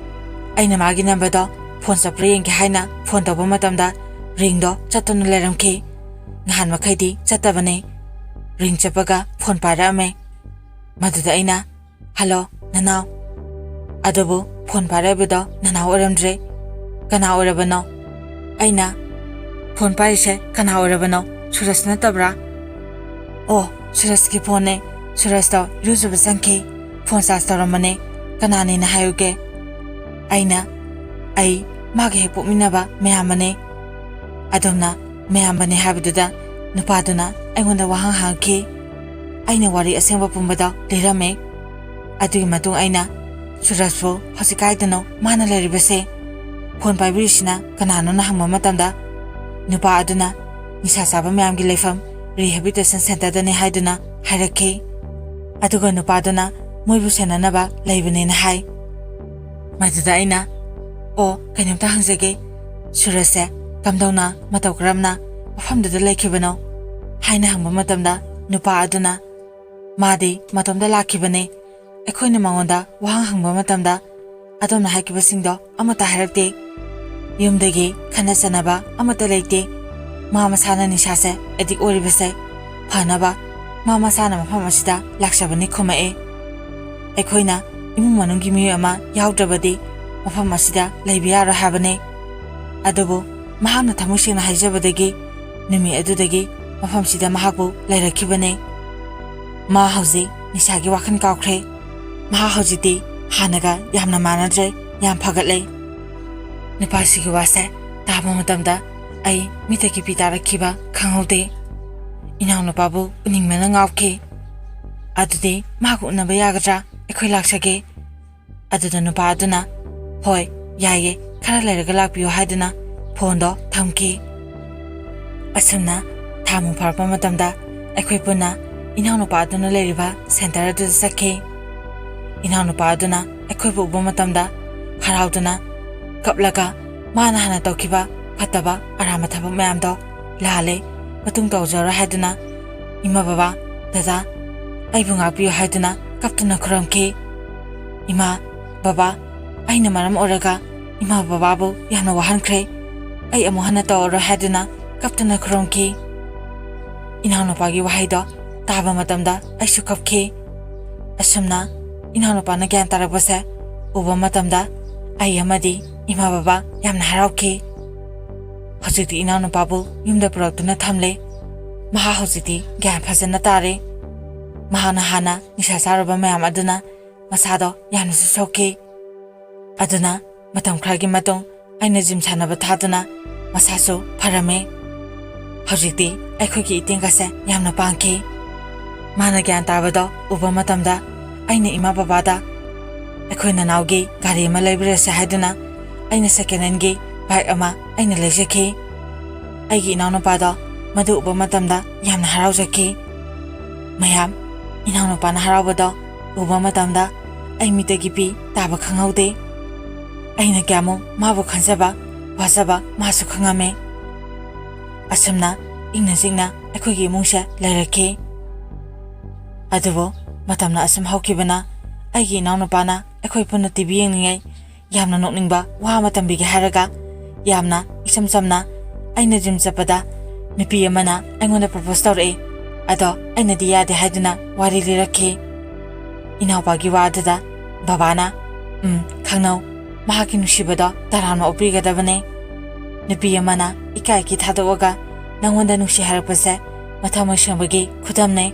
ꯑꯩꯅ ꯃꯥꯒꯤ ꯅꯝꯕꯔꯗꯣ ꯐꯣꯟ ꯆꯠꯄ꯭ꯔꯥ ꯌꯦꯡꯒꯦ ꯍꯥꯏꯅ ꯐꯣꯟ ꯇꯧꯕ ꯃꯇꯝꯗ ꯔꯤꯡꯗꯣ ꯆꯠꯇꯨꯅ ꯂꯩꯔꯝꯈꯤ꯫ ꯅꯍꯥꯟ ꯃꯈꯩꯗꯤ ꯆꯠꯇꯕꯅꯤ꯫ ꯔꯤꯡ ꯆꯠꯄꯒ ꯐꯣꯟ ꯄꯥꯏꯔꯛꯑꯝꯃꯦ꯫ ꯃꯗꯨꯗ ꯑꯩꯅ, "ꯍꯜꯂꯣ, ꯅꯅꯥꯎ?" ꯑꯗꯨꯕꯨ ꯐꯣꯟ ꯄꯥꯏꯔꯛꯏꯕꯗꯣ ꯅꯅꯥꯎ ꯑꯣꯏꯔꯝꯗ꯭ꯔꯦ꯫ "ꯀꯅꯥ ꯑꯣꯏꯔꯕꯅꯣ?" ꯑꯩꯅ, "ꯐꯣꯟ ꯄꯥꯏꯔꯤꯁꯦ ꯀꯅꯥ ꯑꯣꯏꯔꯕꯅꯣ? ꯁꯨꯔꯖ ꯅꯠꯇꯕ꯭ꯔꯥ?" "ꯑꯣ, ꯁꯨꯔꯖꯀꯤ ꯐꯣꯟꯅꯦ꯫ ꯁꯨꯔꯖꯇꯣ ꯏꯔꯨꯖꯕ ꯆꯪꯈꯤ꯫ ꯐꯣꯟ ꯆꯥꯔꯖ ꯇꯧꯔꯝꯕꯅꯦ꯫ ꯀꯅꯥꯅꯦꯅ ꯍꯥꯏꯔꯨꯒꯦ?" ꯑꯩꯅ, "ꯑꯩ ꯃꯥꯒ ꯍꯦꯛ ꯄꯣꯛꯃꯤꯟꯅꯕ ꯃꯌꯥꯝꯕꯅꯦ꯫" ꯑꯗꯨꯝꯅ ꯃꯌꯥꯝꯕꯅꯦ ꯍꯥꯏꯕꯗꯨꯗ ꯅꯨꯄꯥꯗꯨꯅ ꯑꯩꯉꯣꯟꯗ ꯋꯥꯍꯪ ꯍꯪꯉꯛꯈꯤ꯫ ꯑꯩꯅ ꯋꯥꯔꯤ ꯑꯁꯦꯡꯕ ꯄꯨꯝꯕꯗꯣ ꯂꯤꯔꯝꯃꯦ꯫ ꯑꯗꯨꯒꯤ ꯃꯇꯨꯡ ꯑꯩꯅ, "ꯁꯨꯔꯖꯄꯨ ꯍꯧꯖꯤꯛ ꯀꯥꯏꯗꯅꯣ ꯃꯥꯅ ꯂꯩꯔꯤꯕꯁꯦ? ꯐꯣꯟ ꯄꯥꯏꯕꯤꯔꯤꯁꯤꯅ ꯀꯅꯥꯅꯣꯅ?" ꯍꯪꯕ ꯃꯇꯝꯗ ꯅꯨꯄꯥ ꯑꯗꯨꯅ ꯅꯤꯁꯥ ꯆꯥꯕ ꯃꯌꯥꯝꯒꯤ ꯂꯩꯐꯝ Rehabilitation Centerꯗꯅꯤ ꯍꯥꯏꯗꯨꯅ ꯍꯥꯏꯔꯛꯈꯤ꯫ ꯑꯗꯨꯒ ꯅꯨꯄꯥꯗꯨꯅ ꯃꯣꯏꯕꯨ ꯁꯦꯟꯅꯅꯕ ꯂꯩꯕꯅꯦꯅ ꯍꯥꯏ꯫ ꯃꯗꯨꯗ ꯑꯩꯅ, "ꯑꯣ, ꯀꯩꯅꯣꯝꯇ ꯍꯪꯖꯒꯦ, ꯁꯨꯔꯖꯁꯦ ꯀꯝꯗꯧꯅ, ꯃꯇꯧ ꯀꯔꯝꯅ ꯃꯐꯝꯗꯨꯗ ꯂꯩꯈꯤꯕꯅꯣ?" ꯍꯥꯏꯅ ꯍꯪꯕ ꯃꯇꯝꯗ ꯅꯨꯄꯥ ꯑꯗꯨꯅ, "ꯃꯥꯗꯤ ꯃꯇꯣꯝꯇ ꯂꯥꯛꯈꯤꯕꯅꯦ꯫ ꯑꯩꯈꯣꯏꯅ ꯃꯉꯣꯟꯗ ꯋꯥꯍꯪ ꯍꯪꯕ ꯃꯇꯝꯗ ꯑꯗꯣꯝꯅ ꯍꯥꯏꯈꯤꯕꯁꯤꯡꯗꯣ ꯑꯃꯠꯇ ꯍꯥꯏꯔꯛꯇꯦ꯫ ꯌꯨꯝꯗꯒꯤ ꯈꯠꯅ ꯆꯩꯅꯕ ꯑꯃꯠꯇ ꯂꯩꯇꯦ꯫ ꯃꯥ ꯃꯁꯥꯅ ꯅꯤꯁꯥꯁꯦ addict ꯑꯣꯏꯔꯤꯕꯁꯦ ꯐꯅꯕ ꯃꯥ ꯃꯁꯥꯅ ꯃꯐꯝ ꯑꯁꯤꯗ ꯂꯥꯛꯆꯕꯅꯤ" ꯈꯨꯝꯃꯛꯑꯦ꯫ "ꯑꯩꯈꯣꯏꯅ ꯏꯃꯨꯡ ꯃꯅꯨꯡꯒꯤ ꯃꯤꯑꯣꯏ ꯑꯃ ꯌꯥꯎꯗ꯭ꯔꯕꯗꯤ ꯃꯐꯝ ꯑꯁꯤꯗ ꯂꯩꯕ ꯌꯥꯔꯣꯏ ꯍꯥꯏꯕꯅꯦ꯫ ꯑꯗꯨꯕꯨ ꯃꯍꯥꯛꯅ ꯊꯃꯣꯏ ꯁꯦꯡꯅ ꯍꯥꯏꯖꯕꯗꯒꯤ ꯅꯨꯃꯤꯠ ꯑꯗꯨꯗꯒꯤ ꯃꯐꯝꯁꯤꯗ ꯃꯍꯥꯛꯄꯨ ꯂꯩꯔꯛꯈꯤꯕꯅꯦ꯫ ꯃꯥ ꯍꯧꯖꯤꯛ ꯅꯤꯁꯥꯒꯤ ꯋꯥꯈꯜ ꯀꯥꯎꯈ꯭ꯔꯦ꯫ ꯃꯍꯥꯛ ꯍꯧꯖꯤꯛꯇꯤ ꯍꯥꯟꯅꯒ ꯌꯥꯝꯅ ꯃꯥꯟꯅꯗ꯭ꯔꯦ, ꯌꯥꯝ ꯐꯒꯠꯂꯦ꯫" ꯅꯨꯄꯥꯁꯤꯒꯤ ꯋꯥꯁꯦ ꯇꯥꯕ ꯃꯇꯝꯗ ꯑꯩ ꯃꯤꯠꯇꯒꯤ ꯄꯤ ꯇꯥꯔꯛꯈꯤꯕ ꯈꯪꯍꯧꯗꯦ꯫ ꯏꯅꯥꯎꯅꯨꯄꯥꯕꯨ ꯎꯅꯤꯡꯕꯅ ꯉꯥꯎꯈꯤ꯫ "ꯑꯗꯨꯗꯤ ꯃꯥꯒ ꯎꯅꯕ ꯌꯥꯒꯗ꯭ꯔꯥ? ꯑꯩꯈꯣꯏ ꯂꯥꯛꯆꯒꯦ꯫" ꯑꯗꯨꯗ ꯅꯨꯄꯥ ꯑꯗꯨꯅ, "ꯍꯣꯏ, ꯌꯥꯏꯌꯦ, ꯈꯔ ꯂꯩꯔꯒ ꯂꯥꯛꯄꯤꯌꯨ" ꯍꯥꯏꯗꯨꯅ ꯐꯣꯟꯗꯣ ꯊꯝꯈꯤ꯫ ꯑꯁꯨꯝꯅ ꯊꯥ ꯃꯨꯛ ꯐꯥꯔꯛꯄ ꯃꯇꯝꯗ ꯑꯩꯈꯣꯏ ꯄꯨꯟꯅ ꯏꯅꯥꯎꯅꯨꯄꯥ ꯑꯗꯨꯅ ꯂꯩꯔꯤꯕ ꯁꯦꯟꯇꯔ ꯑꯗꯨꯗ ꯆꯠꯈꯤ꯫ ꯏꯅꯥꯎꯅꯨꯄꯥ ꯑꯗꯨꯅ ꯑꯩꯈꯣꯏꯕꯨ ꯎꯕ ꯃꯇꯝꯗ ꯍꯔꯥꯎꯗꯨꯅ ꯀꯞꯂꯒ ꯃꯥꯅ ꯍꯥꯟꯅ ꯇꯧꯈꯤꯕ ꯐꯠꯇꯕ ꯑꯔꯥꯟꯕ ꯊꯕꯛ ꯃꯌꯥꯝꯗꯣ ꯂꯥꯜꯂꯦ, ꯃꯇꯨꯡ ꯇꯧꯖꯔꯣꯏ ꯍꯥꯏꯗꯨꯅ ꯏꯃꯥ ꯕꯕꯥ, ꯗꯗꯥ, ꯑꯩꯕꯨ ꯉꯥꯛꯄꯤꯌꯨ ꯍꯥꯏꯗꯨꯅ ꯀꯞꯇꯨꯅ ꯈꯨꯔꯨꯝꯈꯤ꯫ ꯏꯃꯥ, ꯕꯕꯥ, ꯑꯩꯅ ꯃꯔꯝ ꯑꯣꯏꯔꯒ ꯏꯃꯥ ꯕꯕꯥꯕꯨ ꯌꯥꯝꯅ ꯋꯥꯍꯟꯈ꯭ꯔꯦ꯫ ꯑꯩ ꯑꯃꯨꯛ ꯍꯟꯅ ꯇꯧꯔꯔꯣꯏ ꯍꯥꯏꯗꯨꯅ ꯀꯞꯇꯨꯅ ꯈꯨꯔꯨꯝꯈꯤ꯫ ꯏꯅꯥꯎꯅꯨꯄꯥꯒꯤ ꯋꯥꯍꯩꯗꯣ ꯇꯥꯕ ꯃꯇꯝꯗ ꯑꯩꯁꯨ ꯀꯞꯈꯤ꯫ ꯑꯁꯨꯝꯅ ꯏꯅꯥꯎꯅꯨꯄꯥꯅ ꯒ꯭ꯌꯥꯟ ꯇꯥꯔꯛꯄꯁꯦ ꯎꯕ ꯃꯇꯝꯗ ꯑꯩ ꯑꯃꯗꯤ ꯏꯃꯥ ꯕꯕꯥ ꯌꯥꯝꯅ ꯍꯔꯥꯎꯈꯤ꯫ ꯍꯧꯖꯤꯛꯇꯤ ꯏꯅꯥꯎꯅꯨꯄꯥꯕꯨ ꯌꯨꯝꯗ ꯄꯨꯔꯛꯇꯨꯅ ꯊꯝꯂꯦ꯫ ꯃꯍꯥꯛ ꯍꯧꯖꯤꯛꯇꯤ ꯒ꯭ꯌꯥꯟ ꯐꯖꯅ ꯇꯥꯔꯦ꯫ ꯃꯍꯥꯛꯅ ꯍꯥꯟꯅ ꯅꯤꯁꯥ ꯆꯥꯔꯨꯕ ꯃꯌꯥꯝ ꯑꯗꯨꯅ ꯃꯁꯥꯗꯣ ꯌꯥꯝꯅꯁꯨ ꯁꯣꯛꯈꯤ꯫ ꯑꯗꯨꯅ ꯃꯇꯝ ꯈꯔꯒꯤ ꯃꯇꯨꯡ ꯑꯩꯅ ꯖꯤꯝ ꯁꯥꯟꯅꯕ ꯊꯥꯗꯨꯅ ꯃꯁꯥꯁꯨ ꯐꯔꯝꯃꯦ꯫ ꯍꯧꯖꯤꯛꯇꯤ ꯑꯩꯈꯣꯏꯒꯤ ꯏꯇꯦꯡꯒꯁꯦ ꯌꯥꯝꯅ ꯄꯥꯡꯈꯤ꯫ ꯃꯥꯅ ꯒ꯭ꯌꯥꯟ ꯇꯥꯕꯗꯣ ꯎꯕ ꯃꯇꯝꯗ ꯑꯩꯅ ꯏꯃꯥ ꯕꯕꯥꯗ ꯑꯩꯈꯣꯏ ꯅꯅꯥꯎꯒꯤ ꯒꯥꯔꯤ ꯑꯃ ꯂꯩꯕꯤꯔꯁꯦ ꯍꯥꯏꯗꯨꯅ ꯑꯩꯅ ꯁꯦꯀꯦꯟ ꯍꯦꯟꯒꯤ ꯕꯥꯏꯛ ꯑꯃ ꯑꯩꯅ ꯂꯩꯖꯈꯤ꯫ ꯑꯩꯒꯤ ꯏꯅꯥꯎꯅꯨꯄꯥꯗꯣ ꯃꯗꯨ ꯎꯕ ꯃꯇꯝꯗ ꯌꯥꯝꯅ ꯍꯔꯥꯎꯖꯈꯤ꯫ ꯃꯌꯥꯝ, ꯏꯅꯥꯎꯅꯨꯄꯥꯅ ꯍꯔꯥꯎꯕꯗꯣ ꯎꯕ ꯃꯇꯝꯗ ꯑꯩ ꯃꯤꯠꯇꯒꯤ ꯄꯤ ꯇꯥꯕ ꯈꯪꯍꯧꯗꯦ꯫ ꯑꯩꯅ ꯀꯌꯥꯃꯨꯛ ꯃꯥꯕꯨ ꯈꯟꯖꯕ, ꯋꯥꯖꯕ ꯃꯥꯁꯨ ꯈꯪꯉꯝꯃꯦ꯫ ꯑꯁꯨꯝꯅ ꯏꯪꯅ ꯆꯤꯛꯅ ꯑꯩꯈꯣꯏꯒꯤ ꯏꯃꯨꯡꯁꯦ ꯂꯩꯔꯛꯈꯤ꯫ ꯑꯗꯨꯕꯨ ꯃꯇꯝꯅ ꯑꯁꯨꯝ ꯍꯧꯈꯤꯕꯅ ꯑꯩꯒꯤ ꯏꯅꯥꯎꯅꯨꯄꯥꯅ ꯑꯩꯈꯣꯏ ꯄꯨꯟꯅ ꯇꯤ ꯚꯤ ꯌꯦꯡꯂꯤꯉꯩ ꯌꯥꯝꯅ ꯅꯣꯛꯅꯤꯡꯕ ꯋꯥ ꯑꯃ ꯇꯝꯕꯤꯒꯦ ꯍꯥꯏꯔꯒ ꯌꯥꯝꯅ ꯏꯆꯝ ꯆꯝꯅ ꯑꯩꯅ ꯖꯤꯝ ꯆꯠꯄꯗ ꯅꯨꯄꯤ ꯑꯃꯅ ꯑꯩꯉꯣꯟꯗ ꯄ꯭ꯔꯄꯣꯁ ꯇꯧꯔꯛꯑꯦ, ꯑꯗꯣ ꯑꯩꯅꯗꯤ ꯌꯥꯗꯦ ꯍꯥꯏꯗꯨꯅ ꯋꯥꯔꯤ ꯂꯤꯔꯛꯈꯤ꯫ ꯏꯅꯥꯎꯄꯥꯒꯤ ꯋꯥ ꯑꯗꯨꯗ ꯕꯕꯥꯅ, "ꯎꯝ, ꯈꯪꯅꯧ, ꯃꯍꯥꯛꯀꯤ ꯅꯨꯡꯁꯤꯕꯗꯣ ꯇꯔꯥꯝꯅ ꯑꯣꯛꯄꯤꯒꯗꯕꯅꯦ꯫ ꯅꯨꯄꯤ ꯑꯃꯅ ꯏꯀꯥꯏ ꯏꯀꯤ ꯊꯥꯗꯣꯛꯑꯒ ꯅꯪꯉꯣꯟꯗ ꯅꯨꯡꯁꯤ ꯍꯥꯏꯔꯛꯄꯁꯦ ꯃꯊꯃꯣꯏ ꯁꯦꯡꯕꯒꯤ ꯈꯨꯗꯝꯅꯦ꯫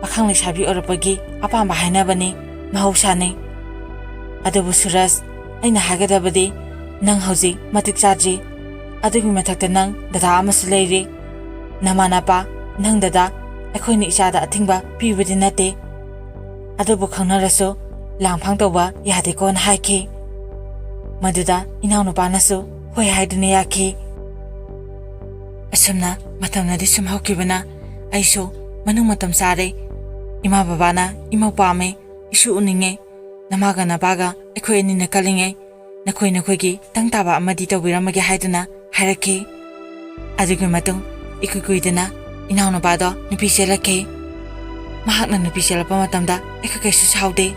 ꯄꯥꯈꯪ ꯂꯩꯁꯥꯕꯤ ꯑꯣꯏꯔꯛꯄꯒꯤ ꯑꯄꯥꯝꯕ ꯍꯥꯏꯅꯕꯅꯤ, ꯃꯍꯧꯁꯥꯅꯤ꯫ ꯑꯗꯨꯕꯨ ꯁꯨꯔꯖ, ꯑꯩꯅ ꯍꯥꯏꯒꯗꯕꯗꯤ ꯅꯪ ꯍꯧꯖꯤꯛ ꯃꯇꯤꯛ ꯆꯥꯗ꯭ꯔꯤ꯫ ꯑꯗꯨꯒꯤ ꯃꯊꯛꯇ ꯅꯪ ꯗꯗꯥ ꯑꯃꯁꯨ ꯂꯩꯔꯤ꯫ ꯅꯃꯥ ꯅꯄꯥ, ꯅꯪ ꯗꯗꯥ, ꯑꯩꯈꯣꯏꯅ ꯏꯆꯥꯗ ꯑꯊꯤꯡꯕ ꯄꯤꯕꯗꯤ ꯅꯠꯇꯦ꯫ ꯑꯗꯨꯕꯨ ꯈꯪꯅꯔꯁꯨ ꯂꯥꯡꯐꯥꯡ ꯇꯧꯕ ꯌꯥꯗꯦꯀꯣꯅ" ꯍꯥꯏꯈꯤ꯫ ꯃꯗꯨꯗ ꯏꯅꯥꯎꯅꯨꯄꯥꯅꯁꯨ, ꯍꯣꯏ ꯍꯥꯏꯗꯨꯅ ꯌꯥꯈꯤ꯫ ꯑꯁꯨꯝꯅ ꯃꯇꯝꯅꯗꯤ ꯁꯨꯝ ꯍꯧꯈꯤꯕꯅ ꯑꯩꯁꯨ ꯃꯅꯨꯡ ꯃꯇꯝ ꯆꯥꯔꯦ꯫ ꯏꯃꯥ ꯕꯕꯥꯅ ꯏꯃꯧ ꯄꯥꯝꯃꯦ, ꯏꯁꯨ ꯎꯅꯤꯡꯉꯦ, ꯅꯃꯥꯒ ꯅꯄꯥꯒ ꯑꯩꯈꯣꯏ ꯑꯅꯤꯅ ꯀꯜꯂꯤꯉꯩ ꯅꯈꯣꯏ ꯅꯈꯣꯏꯒꯤ ꯇꯪ ꯇꯥꯕ ꯑꯃꯗꯤ ꯇꯧꯕꯤꯔꯝꯃꯒꯦ ꯍꯥꯏꯗꯨꯅ ꯍꯥꯏꯔꯛꯈꯤ꯫ ꯑꯗꯨꯒꯤ ꯃꯇꯨꯡ ꯏꯀꯨꯏ ꯀꯨꯏꯗꯅ ꯏꯅꯥꯎꯅꯨꯄꯥꯗꯣ ꯅꯨꯄꯤ ꯆꯦꯜꯂꯛꯈꯤ꯫ ꯃꯍꯥꯛꯅ ꯅꯨꯄꯤ ꯆꯦꯜꯂꯛꯄ ꯃꯇꯝꯗ ꯑꯩꯈꯣꯏ ꯀꯩꯁꯨ ꯁꯥꯎꯗꯦ꯫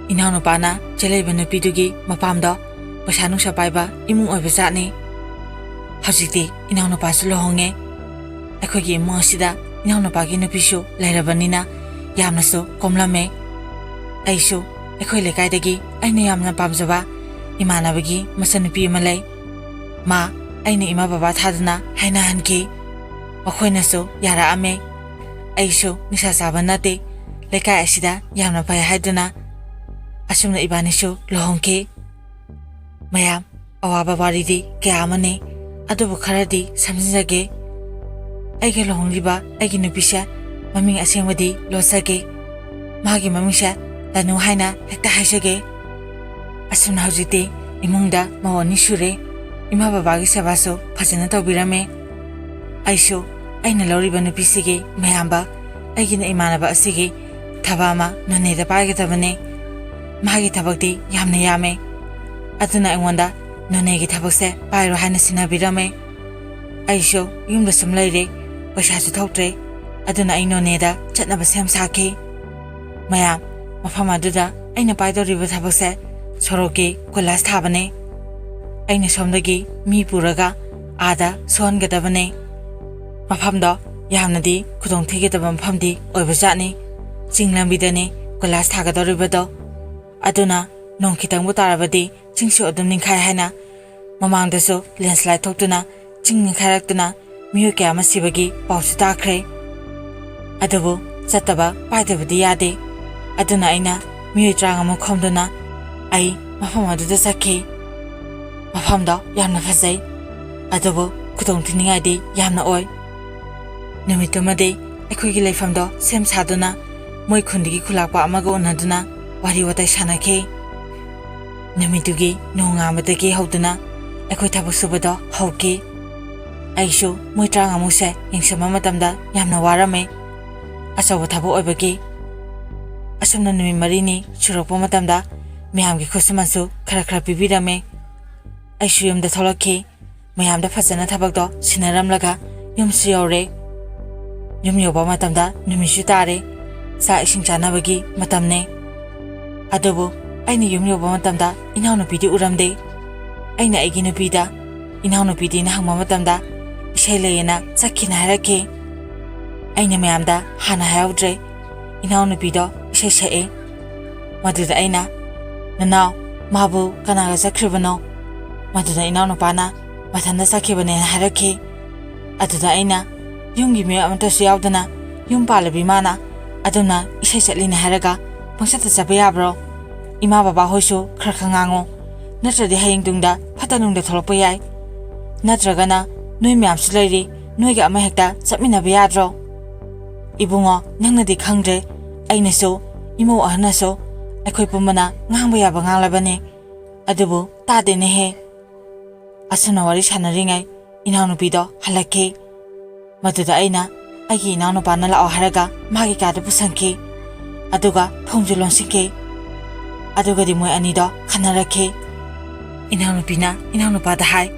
ꯏꯅꯥꯎꯅꯨꯄꯥꯅ ꯆꯦꯜꯂꯛꯏꯕ ꯅꯨꯄꯤꯗꯨꯒꯤ ꯃꯄꯥꯝꯗꯣ ꯄꯩꯁꯥ ꯅꯨꯡꯁꯥ ꯄꯥꯏꯕ ꯏꯃꯨꯡ ꯑꯣꯏꯕ ꯖꯥꯠꯅꯤ꯫ ꯍꯧꯖꯤꯛꯇꯤ ꯏꯅꯥꯎꯅꯨꯄꯥꯁꯨ ꯂꯨꯍꯣꯡꯉꯦ꯫ ꯑꯩꯈꯣꯏꯒꯤ ꯏꯃꯨꯡ ꯑꯁꯤꯗ ꯏꯅꯥꯎꯅꯨꯄꯥꯒꯤ ꯅꯨꯄꯤꯁꯨ ꯂꯩꯔꯕꯅꯤꯅ ꯌꯥꯝꯅꯁꯨ ꯀꯣꯝꯂꯝꯃꯦ꯫ ꯑꯩꯁꯨ ꯑꯩꯈꯣꯏ ꯂꯩꯀꯥꯏꯗꯒꯤ ꯑꯩꯅ ꯌꯥꯝꯅ ꯄꯥꯝꯖꯕ ꯏꯃꯥꯟꯅꯕꯒꯤ ꯃꯆꯟꯅꯨꯄꯤ ꯑꯃ ꯂꯩ꯫ ꯃꯥ ꯑꯩꯅ ꯏꯃꯥ ꯕꯕꯥ ꯊꯥꯗꯨꯅ ꯍꯥꯏꯅꯍꯟꯈꯤ꯫ ꯃꯈꯣꯏꯅꯁꯨ ꯌꯥꯔꯛꯑꯝꯃꯦ꯫ ꯑꯩꯁꯨ ꯅꯤꯁꯥ ꯆꯥꯕ ꯅꯠꯇꯦ, ꯂꯩꯀꯥꯏ ꯑꯁꯤꯗ ꯌꯥꯝꯅ ꯐꯩ ꯍꯥꯏꯗꯨꯅ ꯑꯁꯨꯝꯅ ꯏꯕꯥꯅꯤꯁꯨ ꯂꯨꯍꯣꯡꯈꯤ꯫ ꯃꯌꯥꯝ, ꯑꯋꯥꯕ ꯋꯥꯔꯤꯗꯤ ꯀꯌꯥ ꯑꯃꯅꯤ, ꯑꯗꯨꯕꯨ ꯈꯔꯗꯤ ꯁꯝꯖꯤꯟꯖꯒꯦ꯫ ꯑꯩꯒ ꯂꯨꯍꯣꯡꯂꯤꯕ ꯑꯩꯒꯤ ꯅꯨꯄꯤꯁꯦ ꯃꯃꯤꯡ ꯑꯁꯦꯡꯕꯗꯤ ꯂꯣꯠꯆꯒꯦ꯫ ꯃꯥꯒꯤ ꯃꯃꯤꯡꯁꯦ ꯇꯅꯨ ꯍꯥꯏꯅ ꯍꯦꯛꯇ ꯍꯥꯏꯖꯒꯦ꯫ ꯑꯁꯨꯝꯅ ꯍꯧꯖꯤꯛꯇꯤ ꯏꯃꯨꯡꯗ ꯃꯧ ꯑꯅꯤ ꯁꯨꯔꯦ꯫ ꯏꯃꯥ ꯕꯕꯥꯒꯤ ꯁꯦꯕꯥꯁꯨ ꯐꯖꯅ ꯇꯧꯕꯤꯔꯝꯃꯦ꯫ ꯑꯩꯁꯨ ꯑꯩꯅ ꯂꯧꯔꯤꯕ ꯅꯨꯄꯤꯁꯤꯒꯤ ꯃꯌꯥꯝꯕ, ꯑꯩꯒꯤꯅ ꯏꯃꯥꯟꯅꯕ ꯑꯁꯤꯒꯤ ꯊꯕꯛ ꯑꯃ ꯅꯣꯅꯦꯗ ꯄꯥꯏꯒꯗꯕꯅꯤ꯫ ꯃꯥꯒꯤ ꯊꯕꯛꯇꯤ ꯌꯥꯝꯅ ꯌꯥꯝꯃꯦ꯫ ꯑꯗꯨꯅ ꯑꯩꯉꯣꯟꯗ ꯅꯣꯅꯦꯒꯤ ꯊꯕꯛꯁꯦ ꯄꯥꯏꯔꯣ ꯍꯥꯏꯅ ꯁꯤꯟꯅꯕꯤꯔꯝꯃꯦ꯫ ꯑꯩꯁꯨ ꯌꯨꯝꯗ ꯁꯨꯝ ꯂꯩꯔꯦ, ꯄꯩꯁꯥꯁꯨ ꯊꯣꯛꯇ꯭ꯔꯦ꯫ ꯑꯗꯨꯅ ꯑꯩ ꯅꯣꯅꯦꯗ ꯆꯠꯅꯕ ꯁꯦꯝ ꯁꯥꯈꯤ꯫ ꯃꯌꯥꯝ, ꯃꯐꯝ ꯑꯗꯨꯗ ꯑꯩꯅ ꯄꯥꯏꯗꯧꯔꯤꯕ ꯊꯕꯛꯁꯦ ꯁꯣꯔꯣꯛꯀꯤ ꯀꯣꯏꯂꯥꯁ ꯊꯥꯕꯅꯦ꯫ ꯑꯩꯅ ꯁꯣꯝꯗꯒꯤ ꯃꯤ ꯄꯨꯔꯒ ꯑꯥꯗ ꯁꯨꯍꯟꯒꯗꯕꯅꯦ꯫ ꯃꯐꯝꯗꯣ ꯌꯥꯝꯅꯗꯤ ꯈꯨꯗꯣꯡ ꯊꯤꯒꯗꯕ ꯃꯐꯝꯗꯤ ꯑꯣꯏꯕꯖꯥꯠꯅꯤ꯫ ꯆꯤꯡ ꯂꯝꯕꯤꯗꯅꯤ ꯀꯣꯏꯂꯥꯁ ꯊꯥꯒꯗꯧꯔꯤꯕꯗꯣ꯫ ꯑꯗꯨꯅ ꯅꯣꯡ ꯈꯤꯇꯪꯕꯨ ꯇꯥꯔꯕꯗꯤ ꯆꯤꯡꯁꯨ ꯑꯗꯨꯝ ꯅꯤꯡꯈꯥꯏ ꯍꯥꯏꯅ ꯃꯃꯥꯡꯗꯁꯨ ꯂꯦꯟꯁꯂꯥꯏꯠ ꯊꯣꯛꯇꯨꯅ ꯆꯤꯡ ꯅꯤꯡꯈꯥꯏꯔꯛꯇꯨꯅ ꯃꯤꯑꯣꯏ ꯀꯌꯥ ꯑꯃ ꯁꯤꯕꯒꯤ ꯄꯥꯎꯁꯨ ꯇꯥꯈ꯭ꯔꯦ꯫ ꯑꯗꯨꯕꯨ ꯆꯠꯇꯕ ꯄꯥꯏꯗꯕꯗꯤ ꯌꯥꯗꯦ꯫ ꯑꯗꯨꯅ ꯑꯩꯅ ꯃꯤꯑꯣꯏ ꯇꯔꯥꯃꯉꯥ ꯈꯣꯝꯗꯨꯅ ꯑꯩ ꯃꯐꯝ ꯑꯗꯨꯗ ꯆꯠꯈꯤ꯫ ꯃꯐꯝꯗꯣ ꯌꯥꯝꯅ ꯐꯖꯩ, ꯑꯗꯨꯕꯨ ꯈꯨꯗꯣꯡ ꯊꯤꯅꯤꯡꯉꯥꯏꯗꯤ ꯌꯥꯝꯅ ꯑꯣꯏ꯫ ꯅꯨꯃꯤꯠꯇꯨꯃꯗꯤ ꯑꯩꯈꯣꯏꯒꯤ ꯂꯩꯐꯝꯗꯣ ꯁꯦꯝ ꯁꯥꯗꯨꯅ ꯃꯣꯏ ꯈꯨꯟꯗꯒꯤ ꯈꯨꯂꯥꯛꯄ ꯑꯃꯒ ꯎꯅꯗꯨꯅ ꯋꯥꯔꯤ ꯋꯥꯇꯥꯏ ꯁꯥꯟꯅꯈꯤ꯫ ꯅꯨꯃꯤꯠꯇꯨꯒꯤ ꯅꯣꯡꯉꯥꯟꯕꯗꯒꯤ ꯍꯧꯗꯨꯅ ꯑꯩꯈꯣꯏ ꯊꯕꯛ ꯁꯨꯕꯗꯣ ꯍꯧꯈꯤ꯫ ꯑꯩꯁꯨ ꯃꯣꯏ ꯇꯔꯥꯃꯉꯥꯃꯨꯛꯁꯦ ꯌꯦꯡꯁꯤꯟꯕ ꯃꯇꯝꯗ ꯌꯥꯝꯅ ꯋꯥꯔꯝꯃꯦ꯫ ꯑꯆꯧꯕ ꯊꯕꯛ ꯑꯣꯏꯕꯒꯤ ꯑꯁꯨꯝꯅ ꯅꯨꯃꯤꯠ ꯃꯔꯤꯅꯤ ꯁꯨꯔꯛꯄ ꯃꯇꯝꯗ ꯃꯌꯥꯝꯒꯤ ꯈꯨꯠꯁꯨꯃꯟꯁꯨ ꯈꯔ ꯈꯔ ꯄꯤꯕꯤꯔꯝꯃꯦ꯫ ꯑꯩꯁꯨ ꯌꯨꯝꯗ ꯊꯣꯛꯂꯛꯈꯤ꯫ ꯃꯌꯥꯝꯗ ꯐꯖꯅ ꯊꯕꯛꯇꯣ ꯁꯤꯟꯅꯔꯝꯂꯒ ꯌꯨꯝꯁꯨ ꯌꯧꯔꯦ꯫ ꯌꯨꯝ ꯌꯧꯕ ꯃꯇꯝꯗ ꯅꯨꯃꯤꯠꯁꯨ ꯇꯥꯔꯦ꯫ ꯆꯥꯛ ꯏꯁꯤꯡ ꯆꯥꯅꯕꯒꯤ ꯃꯇꯝꯅꯦ꯫ ꯑꯗꯨꯕꯨ ꯑꯩꯅ ꯌꯨꯝ ꯌꯧꯕ ꯃꯇꯝꯗ ꯏꯅꯥꯎꯅꯨꯄꯤꯗꯤ ꯎꯔꯝꯗꯦ꯫ ꯑꯩꯅ ꯑꯩꯒꯤ ꯅꯨꯄꯤꯗ ꯏꯅꯥꯎꯅꯨꯄꯤꯗꯤꯅ ꯍꯪꯕ ꯃꯇꯝꯗ ꯏꯁꯩ ꯂꯩꯌꯦꯅ ꯆꯠꯈꯤꯅ ꯍꯥꯏꯔꯛꯈꯤ꯫ ꯑꯩꯅ ꯃꯌꯥꯝꯗ ꯍꯥꯟꯅ ꯍꯥꯏꯍꯧꯗ꯭ꯔꯦ꯫ ꯏꯅꯥꯎꯅꯨꯄꯤꯗꯣ ꯏꯁꯩ ꯁꯛꯑꯦ꯫ ꯃꯗꯨꯗ ꯑꯩꯅ, "ꯅꯅꯥꯎ, ꯃꯥꯕꯨ ꯀꯅꯥꯒ ꯆꯠꯈ꯭ꯔꯤꯕꯅꯣ?" ꯃꯗꯨꯗ ꯏꯅꯥꯎꯅꯨꯄꯥꯅ, "ꯃꯊꯟꯇ ꯆꯠꯈꯤꯕꯅꯦꯅ" ꯍꯥꯏꯔꯛꯈꯤ꯫ ꯑꯗꯨꯗ ꯑꯩꯅ, "ꯌꯨꯝꯒꯤ ꯃꯤ ꯑꯃꯠꯇꯁꯨ ꯌꯥꯎꯗꯅ ꯌꯨꯝ ꯄꯥꯜꯂꯕꯤ ꯃꯥꯅ ꯑꯗꯨꯝꯅ ꯏꯁꯩ ꯆꯠꯂꯤꯅꯦ ꯍꯥꯏꯔꯒ ꯄꯪꯆꯠꯇ ꯆꯠꯄ ꯌꯥꯕ꯭ꯔꯣ? ꯏꯃꯥ ꯕꯕꯥ ꯍꯣꯏꯁꯨ ꯈꯔ ꯈꯔ ꯉꯥꯡꯉꯣ, ꯅꯠꯇ꯭ꯔꯗꯤ ꯍꯌꯦꯡ ꯇꯨꯡꯗ ꯐꯠꯇ ꯅꯨꯡꯗ ꯊꯣꯛꯂꯛꯄ ꯌꯥꯏ꯫ ꯅꯠꯇ꯭ꯔꯒꯅ ꯅꯣꯏ ꯃꯌꯥꯝꯁꯨ ꯂꯩꯔꯤ, ꯅꯣꯏꯒ ꯑꯃ ꯍꯦꯛꯇ ꯆꯠꯃꯤꯟꯅꯕ ꯌꯥꯗ꯭ꯔꯣ?" "ꯏꯕꯨꯡꯉꯣ, ꯅꯪꯅꯗꯤ ꯈꯪꯗ꯭ꯔꯦ, ꯑꯩꯅꯁꯨ, ꯏꯃꯧ ꯑꯍꯟꯅꯁꯨ, ꯑꯩꯈꯣꯏ ꯄꯨꯝꯕꯅ ꯉꯥꯡꯕ ꯌꯥꯕ ꯉꯥꯡꯂꯕꯅꯤ, ꯑꯗꯨꯕꯨ ꯇꯥꯗꯦꯅꯦꯍꯦ"꯫ ꯑꯁꯨꯝꯅ ꯋꯥꯔꯤ ꯁꯥꯟꯅꯔꯤꯉꯩ ꯏꯅꯥꯎꯅꯨꯄꯤꯗꯣ ꯍꯜꯂꯛꯈꯤ꯫ ꯃꯗꯨꯗ ꯑꯩꯅ ꯑꯩꯒꯤ ꯏꯅꯥꯎꯅꯨꯄꯥꯅ ꯂꯥꯛꯑꯣ ꯍꯥꯏꯔꯒ ꯃꯥꯒꯤ ꯀꯥꯗ ꯄꯨꯁꯟꯈꯤ꯫ ꯑꯗꯨꯒ ꯊꯣꯡꯁꯨ ꯂꯣꯟꯁꯤꯟꯈꯤ꯫ ꯑꯗꯨꯒꯗꯤ ꯃꯣꯏ ꯑꯅꯤꯗꯣ ꯈꯟꯅꯔꯛꯈꯤ꯫ ꯏꯅꯥꯎꯅꯨꯄꯤꯅ ꯏꯅꯥꯎꯅꯨꯄꯥꯗ ꯍꯥꯏ,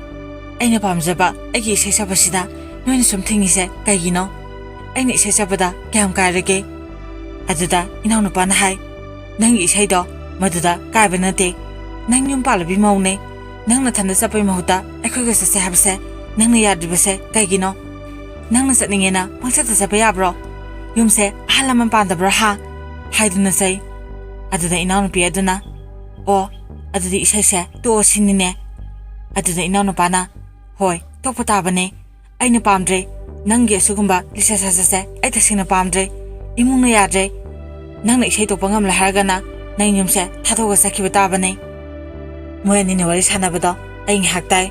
"ꯑꯩꯅ ꯄꯥꯝꯖꯕ ꯑꯩꯒꯤ ꯏꯁꯩ ꯁꯛꯄꯁꯤꯗ ꯅꯣꯏꯅ ꯁꯨꯝ ꯊꯤꯡꯉꯤꯁꯦ ꯀꯩꯒꯤꯅꯣ? ꯑꯩꯅ ꯏꯁꯩ ꯁꯛꯄꯗ ꯀꯌꯥꯝ ꯀꯥꯏꯔꯒꯦ?" ꯑꯗꯨꯗ ꯏꯅꯥꯎꯅꯨꯄꯥꯅ ꯍꯥꯏ, "ꯅꯪꯒꯤ ꯏꯁꯩꯗꯣ ꯃꯗꯨꯗ ꯀꯥꯏꯕ ꯅꯠꯇꯦ꯫ ꯅꯪ ꯌꯨꯝ ꯄꯥꯜꯂꯕꯤ ꯃꯧꯅꯦ꯫ ꯅꯪ ꯅꯊꯟꯗ ꯆꯠꯄꯩ ꯃꯍꯨꯠꯇ ꯑꯩꯈꯣꯏꯒ ꯆꯠꯁꯦ ꯍꯥꯏꯕꯁꯦ ꯅꯪꯅ ꯌꯥꯗ꯭ꯔꯤꯕꯁꯦ ꯀꯩꯒꯤꯅꯣ? ꯅꯪꯅ ꯆꯠꯅꯤꯡꯉꯦꯅ ꯄꯪꯆꯠꯇ ꯆꯠꯄ ꯌꯥꯕ꯭ꯔꯣ? ꯌꯨꯝꯁꯦ ꯑꯍꯜ ꯂꯃꯟ ꯄꯥꯟꯗꯕ꯭ꯔꯥ ꯍꯥ?" ꯍꯥꯏꯗꯨꯅ ꯆꯩ꯫ ꯑꯗꯨꯗ ꯏꯅꯥꯎꯅꯨꯄꯤ ꯑꯗꯨꯅ, "ꯑꯣ, ꯑꯗꯨꯗꯤ ꯏꯁꯩꯁꯦ ꯇꯣꯛꯑꯣ ꯁꯤꯅꯤꯅꯦ?" ꯑꯗꯨꯗ ꯏꯅꯥꯎꯅꯨꯄꯥꯅ, "ꯍꯣꯏ, ꯇꯣꯛꯄ ꯇꯥꯕꯅꯦ꯫ ꯑꯩꯅ ꯄꯥꯝꯗ꯭ꯔꯦ꯫ ꯅꯪꯒꯤ ꯑꯁꯤꯒꯨꯝꯕ ꯂꯤꯆꯠ ꯁꯥꯖꯠꯁꯦ ꯑꯩ ꯇꯁꯦꯡꯅ ꯄꯥꯝꯗ꯭ꯔꯦ꯫ ꯏꯃꯨꯡꯅ ꯌꯥꯗ꯭ꯔꯦ꯫ ꯅꯪꯅ ꯏꯁꯩ ꯇꯣꯛꯄ ꯉꯝꯂꯦ ꯍꯥꯏꯔꯒꯅ ꯅꯪ ꯌꯨꯝꯁꯦ ꯊꯥꯗꯣꯛꯑꯒ ꯆꯠꯈꯤꯕ ꯇꯥꯕꯅꯦ"꯫ ꯃꯣꯏ ꯑꯅꯤꯅ ꯋꯥꯔꯤ ꯁꯥꯟꯅꯕꯗꯣ ꯑꯩ ꯉꯥꯏꯍꯥꯛ ꯇꯥꯏ꯫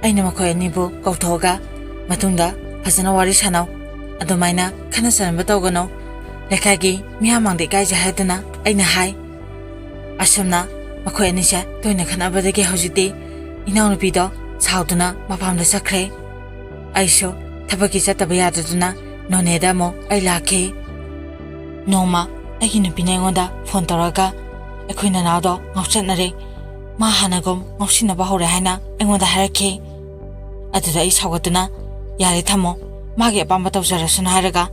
ꯑꯩꯅ ꯃꯈꯣꯏ ꯑꯅꯤꯕꯨ ꯀꯧꯊꯣꯛꯑꯒ, "ꯃꯇꯨꯡꯗ ꯐꯖꯅ ꯋꯥꯔꯤ ꯁꯥꯟꯅꯧ꯫ ꯑꯗꯨꯃꯥꯏꯅ ꯈꯠꯅ ꯆꯩꯅꯕ ꯇꯧꯒꯅꯨ꯫ ꯂꯩꯀꯥꯏꯒꯤ ꯃꯤꯌꯥꯝ ꯃꯥꯡꯗ ꯏꯀꯥꯏꯖꯩ" ꯍꯥꯏꯗꯨꯅ ꯑꯩꯅ ꯍꯥꯏ꯫ ꯑꯁꯨꯝꯅ ꯃꯈꯣꯏ ꯑꯅꯤꯁꯦ ꯇꯣꯏꯅ ꯈꯠꯅꯕꯗꯒꯤ ꯍꯧꯖꯤꯛꯇꯤ ꯏꯅꯥꯎꯅꯨꯄꯤꯗꯣ ꯁꯥꯎꯗꯨꯅ ꯃꯄꯥꯝꯗ ꯆꯠꯈ꯭ꯔꯦ꯫ ꯑꯩꯁꯨ ꯊꯕꯛꯀꯤ ꯆꯠꯇꯕ ꯌꯥꯗꯗꯨꯅ ꯅꯣꯅꯦꯗ ꯑꯃꯨꯛ ꯑꯩ ꯂꯥꯛꯈꯤ꯫ ꯅꯣꯡꯃ ꯑꯩꯒꯤ ꯅꯨꯄꯤꯅ ꯑꯩꯉꯣꯟꯗ ꯐꯣꯟ ꯇꯧꯔꯒ, "ꯑꯩꯈꯣꯏ ꯅꯅꯥꯎꯗꯣ ꯉꯥꯎꯆꯠꯅꯔꯦ, ꯃꯥ ꯍꯥꯟꯅꯒꯨꯝ ꯉꯥꯎꯁꯤꯟꯅꯕ ꯍꯧꯔꯦ" ꯍꯥꯏꯅ ꯑꯩꯉꯣꯟꯗ ꯍꯥꯏꯔꯛꯈꯤ꯫ ꯑꯗꯨꯗ ꯑꯩ ꯁꯥꯎꯒꯠꯇꯨꯅ, "ꯌꯥꯔꯦ ꯊꯝꯃꯣ, ꯃꯥꯒꯤ ꯑꯄꯥꯝꯕ ꯇꯧꯖꯔꯁꯅꯨ" ꯍꯥꯏꯔꯒ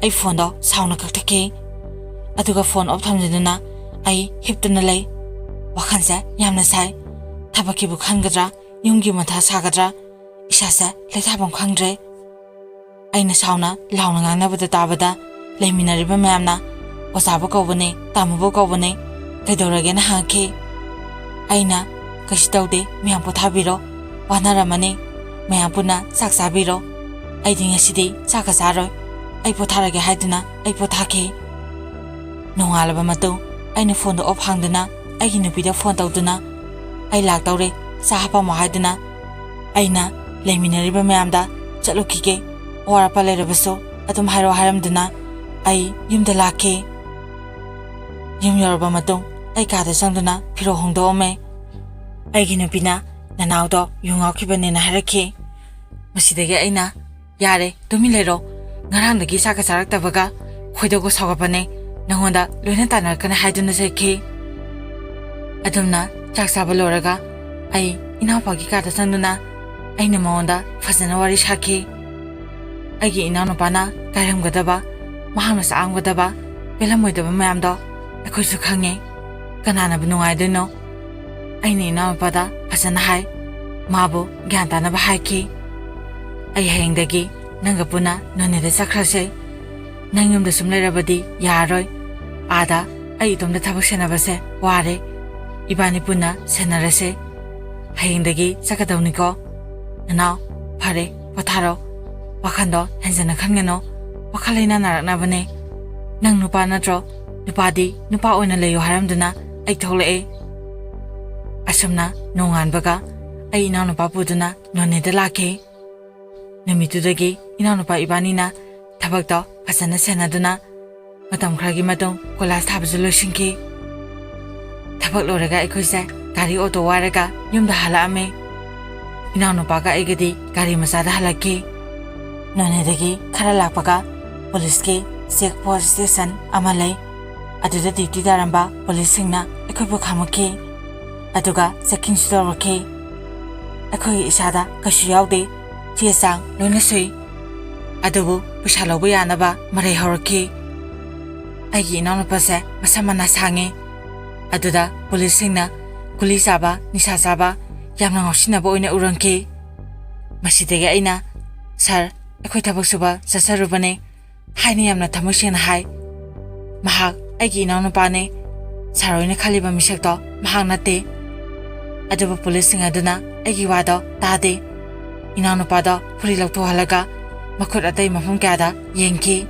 ꯑꯩ ꯐꯣꯟꯗꯣ ꯁꯥꯎꯅ ꯀꯛꯊꯠꯈꯤ꯫ ꯑꯗꯨꯒ ꯐꯣꯟ ꯑꯣꯐ ꯊꯝꯖꯤꯟꯗꯨꯅ ꯑꯩ ꯍꯤꯞꯇꯨꯅ ꯂꯩ꯫ ꯋꯥꯈꯜꯁꯦ ꯌꯥꯝꯅ ꯁꯥꯏ꯫ ꯊꯕꯛꯀꯤꯕꯨ ꯈꯟꯒꯗ꯭ꯔꯥ, ꯌꯨꯝꯒꯤ ꯃꯊꯥ ꯁꯥꯒꯗ꯭ꯔꯥ, ꯏꯁꯥꯁꯦ ꯂꯩꯊꯥꯐꯝ ꯈꯪꯗ꯭ꯔꯦ꯫ ꯑꯩꯅ ꯁꯥꯎꯅ ꯂꯥꯎꯅ ꯉꯥꯡꯅꯕꯗ ꯇꯥꯕꯗ ꯂꯩꯃꯤꯟꯅꯔꯤꯕ ꯃꯌꯥꯝꯅ, "ꯑꯣꯖꯥꯕꯨ ꯀꯧꯕꯅꯦ, ꯇꯥꯃꯣꯕꯨ ꯀꯧꯕꯅꯦ, ꯀꯩꯗꯧꯔꯒꯦꯅ?" ꯍꯪꯉꯛꯈꯤ꯫ ꯑꯩꯅ, "ꯀꯩꯁꯨ ꯇꯧꯗꯦ, ꯃꯌꯥꯝ ꯄꯣꯊꯥꯕꯤꯔꯣ, ꯋꯥꯅꯔꯝꯃꯅꯤ, ꯃꯌꯥꯝ ꯄꯨꯟꯅ ꯆꯥꯛ ꯆꯥꯕꯤꯔꯣ, ꯑꯩꯗꯤ ꯉꯁꯤꯗꯤ ꯆꯥꯛꯀ ꯆꯥꯔꯣꯏ, ꯑꯩ ꯄꯣꯊꯥꯔꯒꯦ" ꯍꯥꯏꯗꯨꯅ ꯑꯩ ꯄꯣꯊꯥꯈꯤ꯫ ꯅꯣꯡꯉꯥꯜꯂꯕ ꯃꯇꯨꯡ ꯑꯩꯅ ꯐꯣꯟꯗꯣ ꯑꯣꯐ ꯍꯥꯡꯗꯨꯅ ꯑꯩꯒꯤ ꯅꯨꯄꯤꯗ ꯐꯣꯟ ꯇꯧꯗꯨꯅ, "ꯑꯩ ꯂꯥꯛꯇꯧꯔꯦ, ꯆꯥ ꯍꯥꯞꯄꯝꯃꯣ" ꯍꯥꯏꯗꯨꯅ ꯑꯩꯅ ꯂꯩꯃꯤꯟꯅꯔꯤꯕ ꯃꯌꯥꯝꯗ, "ꯆꯠꯂꯨꯈꯤꯒꯦ, ꯑꯋꯥꯠ ꯑꯄꯥ ꯂꯩꯔꯕꯁꯨ ꯑꯗꯨꯝ ꯍꯥꯏꯔꯛꯑꯣ" ꯍꯥꯏꯔꯝꯗꯨꯅ ꯑꯩ ꯌꯨꯝꯗ ꯂꯥꯛꯈꯤ꯫ ꯌꯨꯝ ꯌꯧꯔꯕ ꯃꯇꯨꯡ ꯑꯩ ꯀꯥꯗ ꯆꯪꯗꯨꯅ ꯐꯤꯔꯣꯜ ꯍꯣꯡꯗꯣꯛꯑꯝꯃꯦ꯫ ꯑꯩꯒꯤ ꯅꯨꯄꯤꯅ ꯅꯅꯥꯎꯗꯣ ꯌꯨ ꯉꯥꯎꯈꯤꯕꯅꯦꯅ ꯍꯥꯏꯔꯛꯈꯤ꯫ ꯃꯁꯤꯗꯒꯤ ꯑꯩꯅ, "ꯌꯥꯔꯦ, ꯇꯨꯃꯤꯟ ꯂꯩꯔꯣ, ꯉꯔꯥꯡꯗꯒꯤ ꯆꯥꯛꯀ ꯆꯥꯔꯛꯇꯕꯒ ꯈꯣꯏꯗꯧꯒ ꯁꯥꯎꯒꯠꯄꯅꯦ, ꯅꯉꯣꯟꯗ ꯂꯣꯏꯅ ꯇꯥꯟꯅꯔꯛꯀꯅꯤ" ꯍꯥꯏꯗꯨꯅ ꯆꯠꯈꯤ꯫ ꯑꯗꯨꯝꯅ ꯆꯥꯛ ꯆꯥꯕ ꯂꯣꯏꯔꯒ ꯑꯩ ꯏꯅꯥꯎꯄꯥꯒꯤ ꯀꯥꯗ ꯆꯪꯗꯨꯅ ꯑꯩꯅ ꯃꯉꯣꯟꯗ ꯐꯖꯅ ꯋꯥꯔꯤ ꯁꯥꯈꯤ꯫ ꯑꯩꯒꯤ ꯏꯅꯥꯎꯅꯨꯄꯥꯅ ꯀꯥꯏꯔꯝꯒꯗꯕ, ꯃꯍꯥꯛꯅ ꯆꯥꯛꯑꯝꯒꯗꯕ, ꯄꯦꯜꯂꯝꯃꯣꯏꯗꯕ ꯃꯌꯥꯝꯗꯣ ꯑꯩꯈꯣꯏꯁꯨ ꯈꯪꯉꯦ꯫ ꯀꯅꯥꯅꯕꯨ ꯅꯨꯡꯉꯥꯏꯗꯣꯏꯅꯣ? ꯑꯩꯅ ꯏꯅꯥꯎꯅꯨꯄꯥꯗ ꯐꯖꯅ ꯍꯥꯏ, ꯃꯥꯕꯨ ꯒ꯭ꯌꯥꯟ ꯇꯥꯅꯕ ꯍꯥꯏꯈꯤ꯫ "ꯑꯩ ꯍꯌꯦꯡꯗꯒꯤ ꯅꯪꯒ ꯄꯨꯟꯅ ꯅꯣꯅꯦꯗ ꯆꯠꯈ꯭ꯔꯁꯦ꯫ ꯅꯪ ꯌꯨꯝꯗ ꯁꯨꯝ ꯂꯩꯔꯕꯗꯤ ꯌꯥꯔꯔꯣꯏ꯫ ꯑꯥꯗ ꯑꯩ ꯏꯇꯣꯝꯇ ꯊꯕꯛ ꯁꯦꯟꯅꯕꯁꯦ ꯋꯥꯔꯦ꯫ ꯏꯕꯥꯅꯤ ꯄꯨꯟꯅ ꯁꯦꯟꯅꯔꯁꯦ꯫ ꯍꯌꯦꯡꯗꯒꯤ ꯆꯠꯀꯗꯧꯅꯤꯀꯣ꯫ ꯅꯅꯥꯎ, ꯐꯔꯦ, ꯄꯣꯊꯥꯔꯣ꯫ ꯋꯥꯈꯜꯗꯣ ꯍꯦꯟꯖꯟꯅ ꯈꯟꯒꯅꯨ꯫ ꯋꯥꯈꯜ ꯂꯩꯅꯥ ꯅꯥꯔꯛꯅꯕꯅꯦ꯫ ꯅꯪ ꯅꯨꯄꯥ ꯅꯠꯇ꯭ꯔꯣ? ꯅꯨꯄꯥꯗꯤ ꯅꯨꯄꯥ ꯑꯣꯏꯅ ꯂꯩꯌꯨ ꯍꯥꯏꯔꯝꯗꯨꯅ ꯑꯩ ꯊꯣꯛꯂꯛꯑꯦ"꯫ ꯑꯁꯨꯝꯅ ꯅꯣꯡꯉꯥꯟꯕꯒ ꯑꯩ ꯏꯅꯥꯎꯅꯨꯄꯥ ꯄꯨꯗꯨꯅ ꯅꯣꯅꯦꯗ ꯂꯥꯛꯈꯤ꯫ ꯅꯨꯃꯤꯠꯇꯨꯗꯒꯤ ꯏꯅꯥꯎꯅꯨꯄꯥ ꯏꯕꯥꯅꯤꯅ ꯊꯕꯛꯇꯣ ꯐꯖꯅ ꯁꯦꯟꯅꯗꯨꯅ ꯃꯇꯝ ꯈꯔꯒꯤ ꯃꯇꯨꯡ ꯀꯣꯏꯂꯥꯁ ꯊꯥꯕꯁꯨ ꯂꯣꯏꯁꯤꯟꯈꯤ꯫ ꯊꯕꯛ ꯂꯣꯏꯔꯒ ꯑꯩꯈꯣꯏꯁꯦ ꯒꯥꯔꯤ ꯑꯣꯇꯣ ꯋꯥꯏꯔꯒ ꯌꯨꯝꯗ ꯍꯜꯂꯛꯑꯝꯃꯤ꯫ ꯏꯅꯥꯎꯅꯨꯄꯥꯒ ꯑꯩꯒꯗꯤ ꯒꯥꯔꯤ ꯃꯆꯥꯗ ꯍꯜꯂꯛꯈꯤ꯫ ꯅꯣꯅꯦꯗꯒꯤ ꯈꯔ ꯂꯥꯛꯄꯒ ꯄꯨꯂꯤꯁꯀꯤ ꯆꯦꯛ ꯄꯣꯁ ꯁ꯭ꯇꯦꯁꯟ ꯑꯃ ꯂꯩ꯫ ꯑꯗꯨꯗ ꯗ꯭ꯌꯨꯇꯤ ꯇꯥꯔꯝꯕ ꯄꯨꯂꯤꯁꯁꯤꯡꯅ ꯑꯩꯈꯣꯏꯕꯨ ꯈꯥꯝꯃꯛꯈꯤ꯫ ꯑꯗꯨꯒ ꯆꯦꯛꯀꯤꯡꯁꯨ ꯇꯧꯔꯛꯈꯤ꯫ ꯑꯩꯈꯣꯏꯒꯤ ꯏꯁꯥꯗ ꯀꯩꯁꯨ ꯌꯥꯎꯗꯦ꯫ ꯆꯦ ꯆꯥꯡ ꯂꯣꯏꯅ ꯁꯨꯏ꯫ ꯑꯗꯨꯕꯨ ꯄꯩꯁꯥ ꯂꯧꯕ ꯌꯥꯅꯕ ꯃꯔꯩ ꯍꯧꯔꯛꯈꯤ꯫ ꯑꯩꯒꯤ ꯏꯅꯥꯎꯅꯨꯄꯥꯁꯦ ꯃꯁꯝ ꯃꯅꯥ ꯁꯥꯡꯉꯤ꯫ ꯑꯗꯨꯗ ꯄꯨꯂꯤꯁꯁꯤꯡꯅ ꯒꯨꯂꯤ ꯆꯥꯕ, ꯅꯤꯁꯥ ꯆꯥꯕ, ꯌꯥꯝꯅ ꯉꯥꯎꯁꯤꯟꯅꯕ ꯑꯣꯏꯅ ꯎꯔꯝꯈꯤ꯫ ꯃꯁꯤꯗꯒꯤ ꯑꯩꯅ, "ꯁꯥꯔ, ꯑꯩꯈꯣꯏ ꯊꯕꯛ ꯁꯨꯕ ꯆꯠꯆꯔꯨꯕꯅꯦ" ꯍꯥꯏꯅ ꯌꯥꯝꯅ ꯊꯃꯣꯏ ꯁꯦꯡꯅ ꯍꯥꯏ꯫ "ꯃꯍꯥꯛ ꯑꯩꯒꯤ ꯏꯅꯥꯎꯅꯨꯄꯥꯅꯦ꯫ ꯁꯥꯔ ꯍꯣꯏꯅ ꯈꯜꯂꯤꯕ ꯃꯤꯁꯛꯇꯣ ꯃꯍꯥꯛ ꯅꯠꯇꯦ"꯫ ꯑꯗꯨꯕꯨ ꯄꯨꯂꯤꯁꯁꯤꯡ ꯑꯗꯨꯅ ꯑꯩꯒꯤ ꯋꯥꯗꯣ ꯇꯥꯗꯦ꯫ ꯏꯅꯥꯎꯅꯨꯄꯥꯗꯣ ꯐꯨꯔꯤ ꯂꯧꯊꯣꯛꯍꯜꯂꯒ ꯃꯈꯨꯠ ꯑꯇꯩ ꯃꯐꯝ ꯀꯌꯥꯗ ꯌꯦꯡꯈꯤ꯫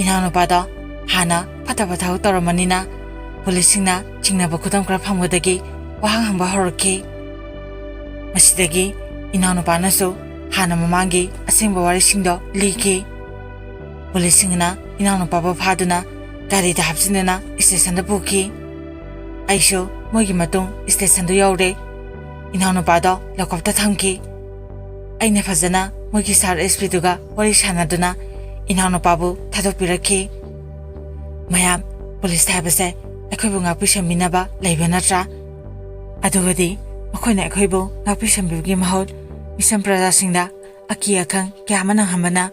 ꯏꯅꯥꯎꯅꯨꯄꯥꯗꯣ ꯍꯥꯟꯅ ꯐꯠꯇꯕ ꯊꯕꯛ ꯇꯧꯔꯝꯕꯅꯤꯅ ꯄꯨꯂꯤꯁꯁꯤꯡꯅ ꯆꯤꯡꯅꯕ ꯈꯨꯗꯝ ꯈꯔ ꯐꯪꯕꯗꯒꯤ ꯋꯥꯍꯪ ꯍꯪꯕ ꯍꯧꯔꯛꯈꯤ꯫ ꯃꯁꯤꯗꯒꯤ ꯏꯅꯥꯎꯅꯨꯄꯥꯅꯁꯨ ꯍꯥꯟꯅ ꯃꯃꯥꯡꯒꯤ ꯑꯁꯦꯡꯕ ꯋꯥꯔꯤꯁꯤꯡꯗꯣ ꯂꯤꯈꯤ꯫ ꯄꯨꯂꯤꯁꯁꯤꯡꯅ ꯏꯅꯥꯎꯅꯨꯄꯥꯕꯨ ꯐꯥꯗꯨꯅ ꯒꯥꯔꯤꯗ ꯍꯥꯞꯆꯤꯟꯗꯨꯅ ꯁ꯭ꯇꯦꯁꯟꯗ ꯄꯨꯈꯤ꯫ ꯑꯩꯁꯨ ꯃꯣꯏꯒꯤ ꯃꯇꯨꯡ ꯁ꯭ꯇꯦꯁꯟꯗ ꯌꯧꯔꯦ꯫ ꯏꯅꯥꯎꯅꯨꯄꯥꯗꯣ ꯂꯣꯀꯞꯇ ꯊꯝꯈꯤ꯫ ꯑꯩꯅ ꯐꯖꯅ ꯃꯣꯏꯒꯤ ꯁꯥꯔ ꯑꯦꯁ ꯄꯤꯗꯨꯒ ꯋꯥꯔꯤ ꯁꯥꯟꯅꯗꯨꯅ ꯏꯅꯥꯎꯅꯨꯄꯥꯕꯨ ꯊꯥꯗꯣꯛꯄꯤꯔꯛꯈꯤ꯫ ꯃꯌꯥꯝ, ꯄꯨꯂꯤꯁ ꯍꯥꯏꯕꯁꯦ ꯑꯩꯈꯣꯏꯕꯨ ꯉꯥꯛꯄꯤ ꯁꯦꯟꯕꯤꯅꯕ ꯂꯩꯕ ꯅꯠꯇ꯭ꯔꯥ? ꯑꯗꯨꯒꯗꯤ ꯃꯈꯣꯏꯅ ꯑꯩꯈꯣꯏꯕꯨ ꯉꯥꯛꯄꯤ ꯁꯦꯟꯕꯤꯕꯒꯤ ꯃꯍꯨꯠ ꯃꯤꯁꯝ ꯄ꯭ꯔꯖꯥꯁꯤꯡꯗ ꯑꯀꯤ ꯑꯈꯪ ꯀꯌꯥ ꯑꯃ ꯅꯪꯍꯟꯕꯅ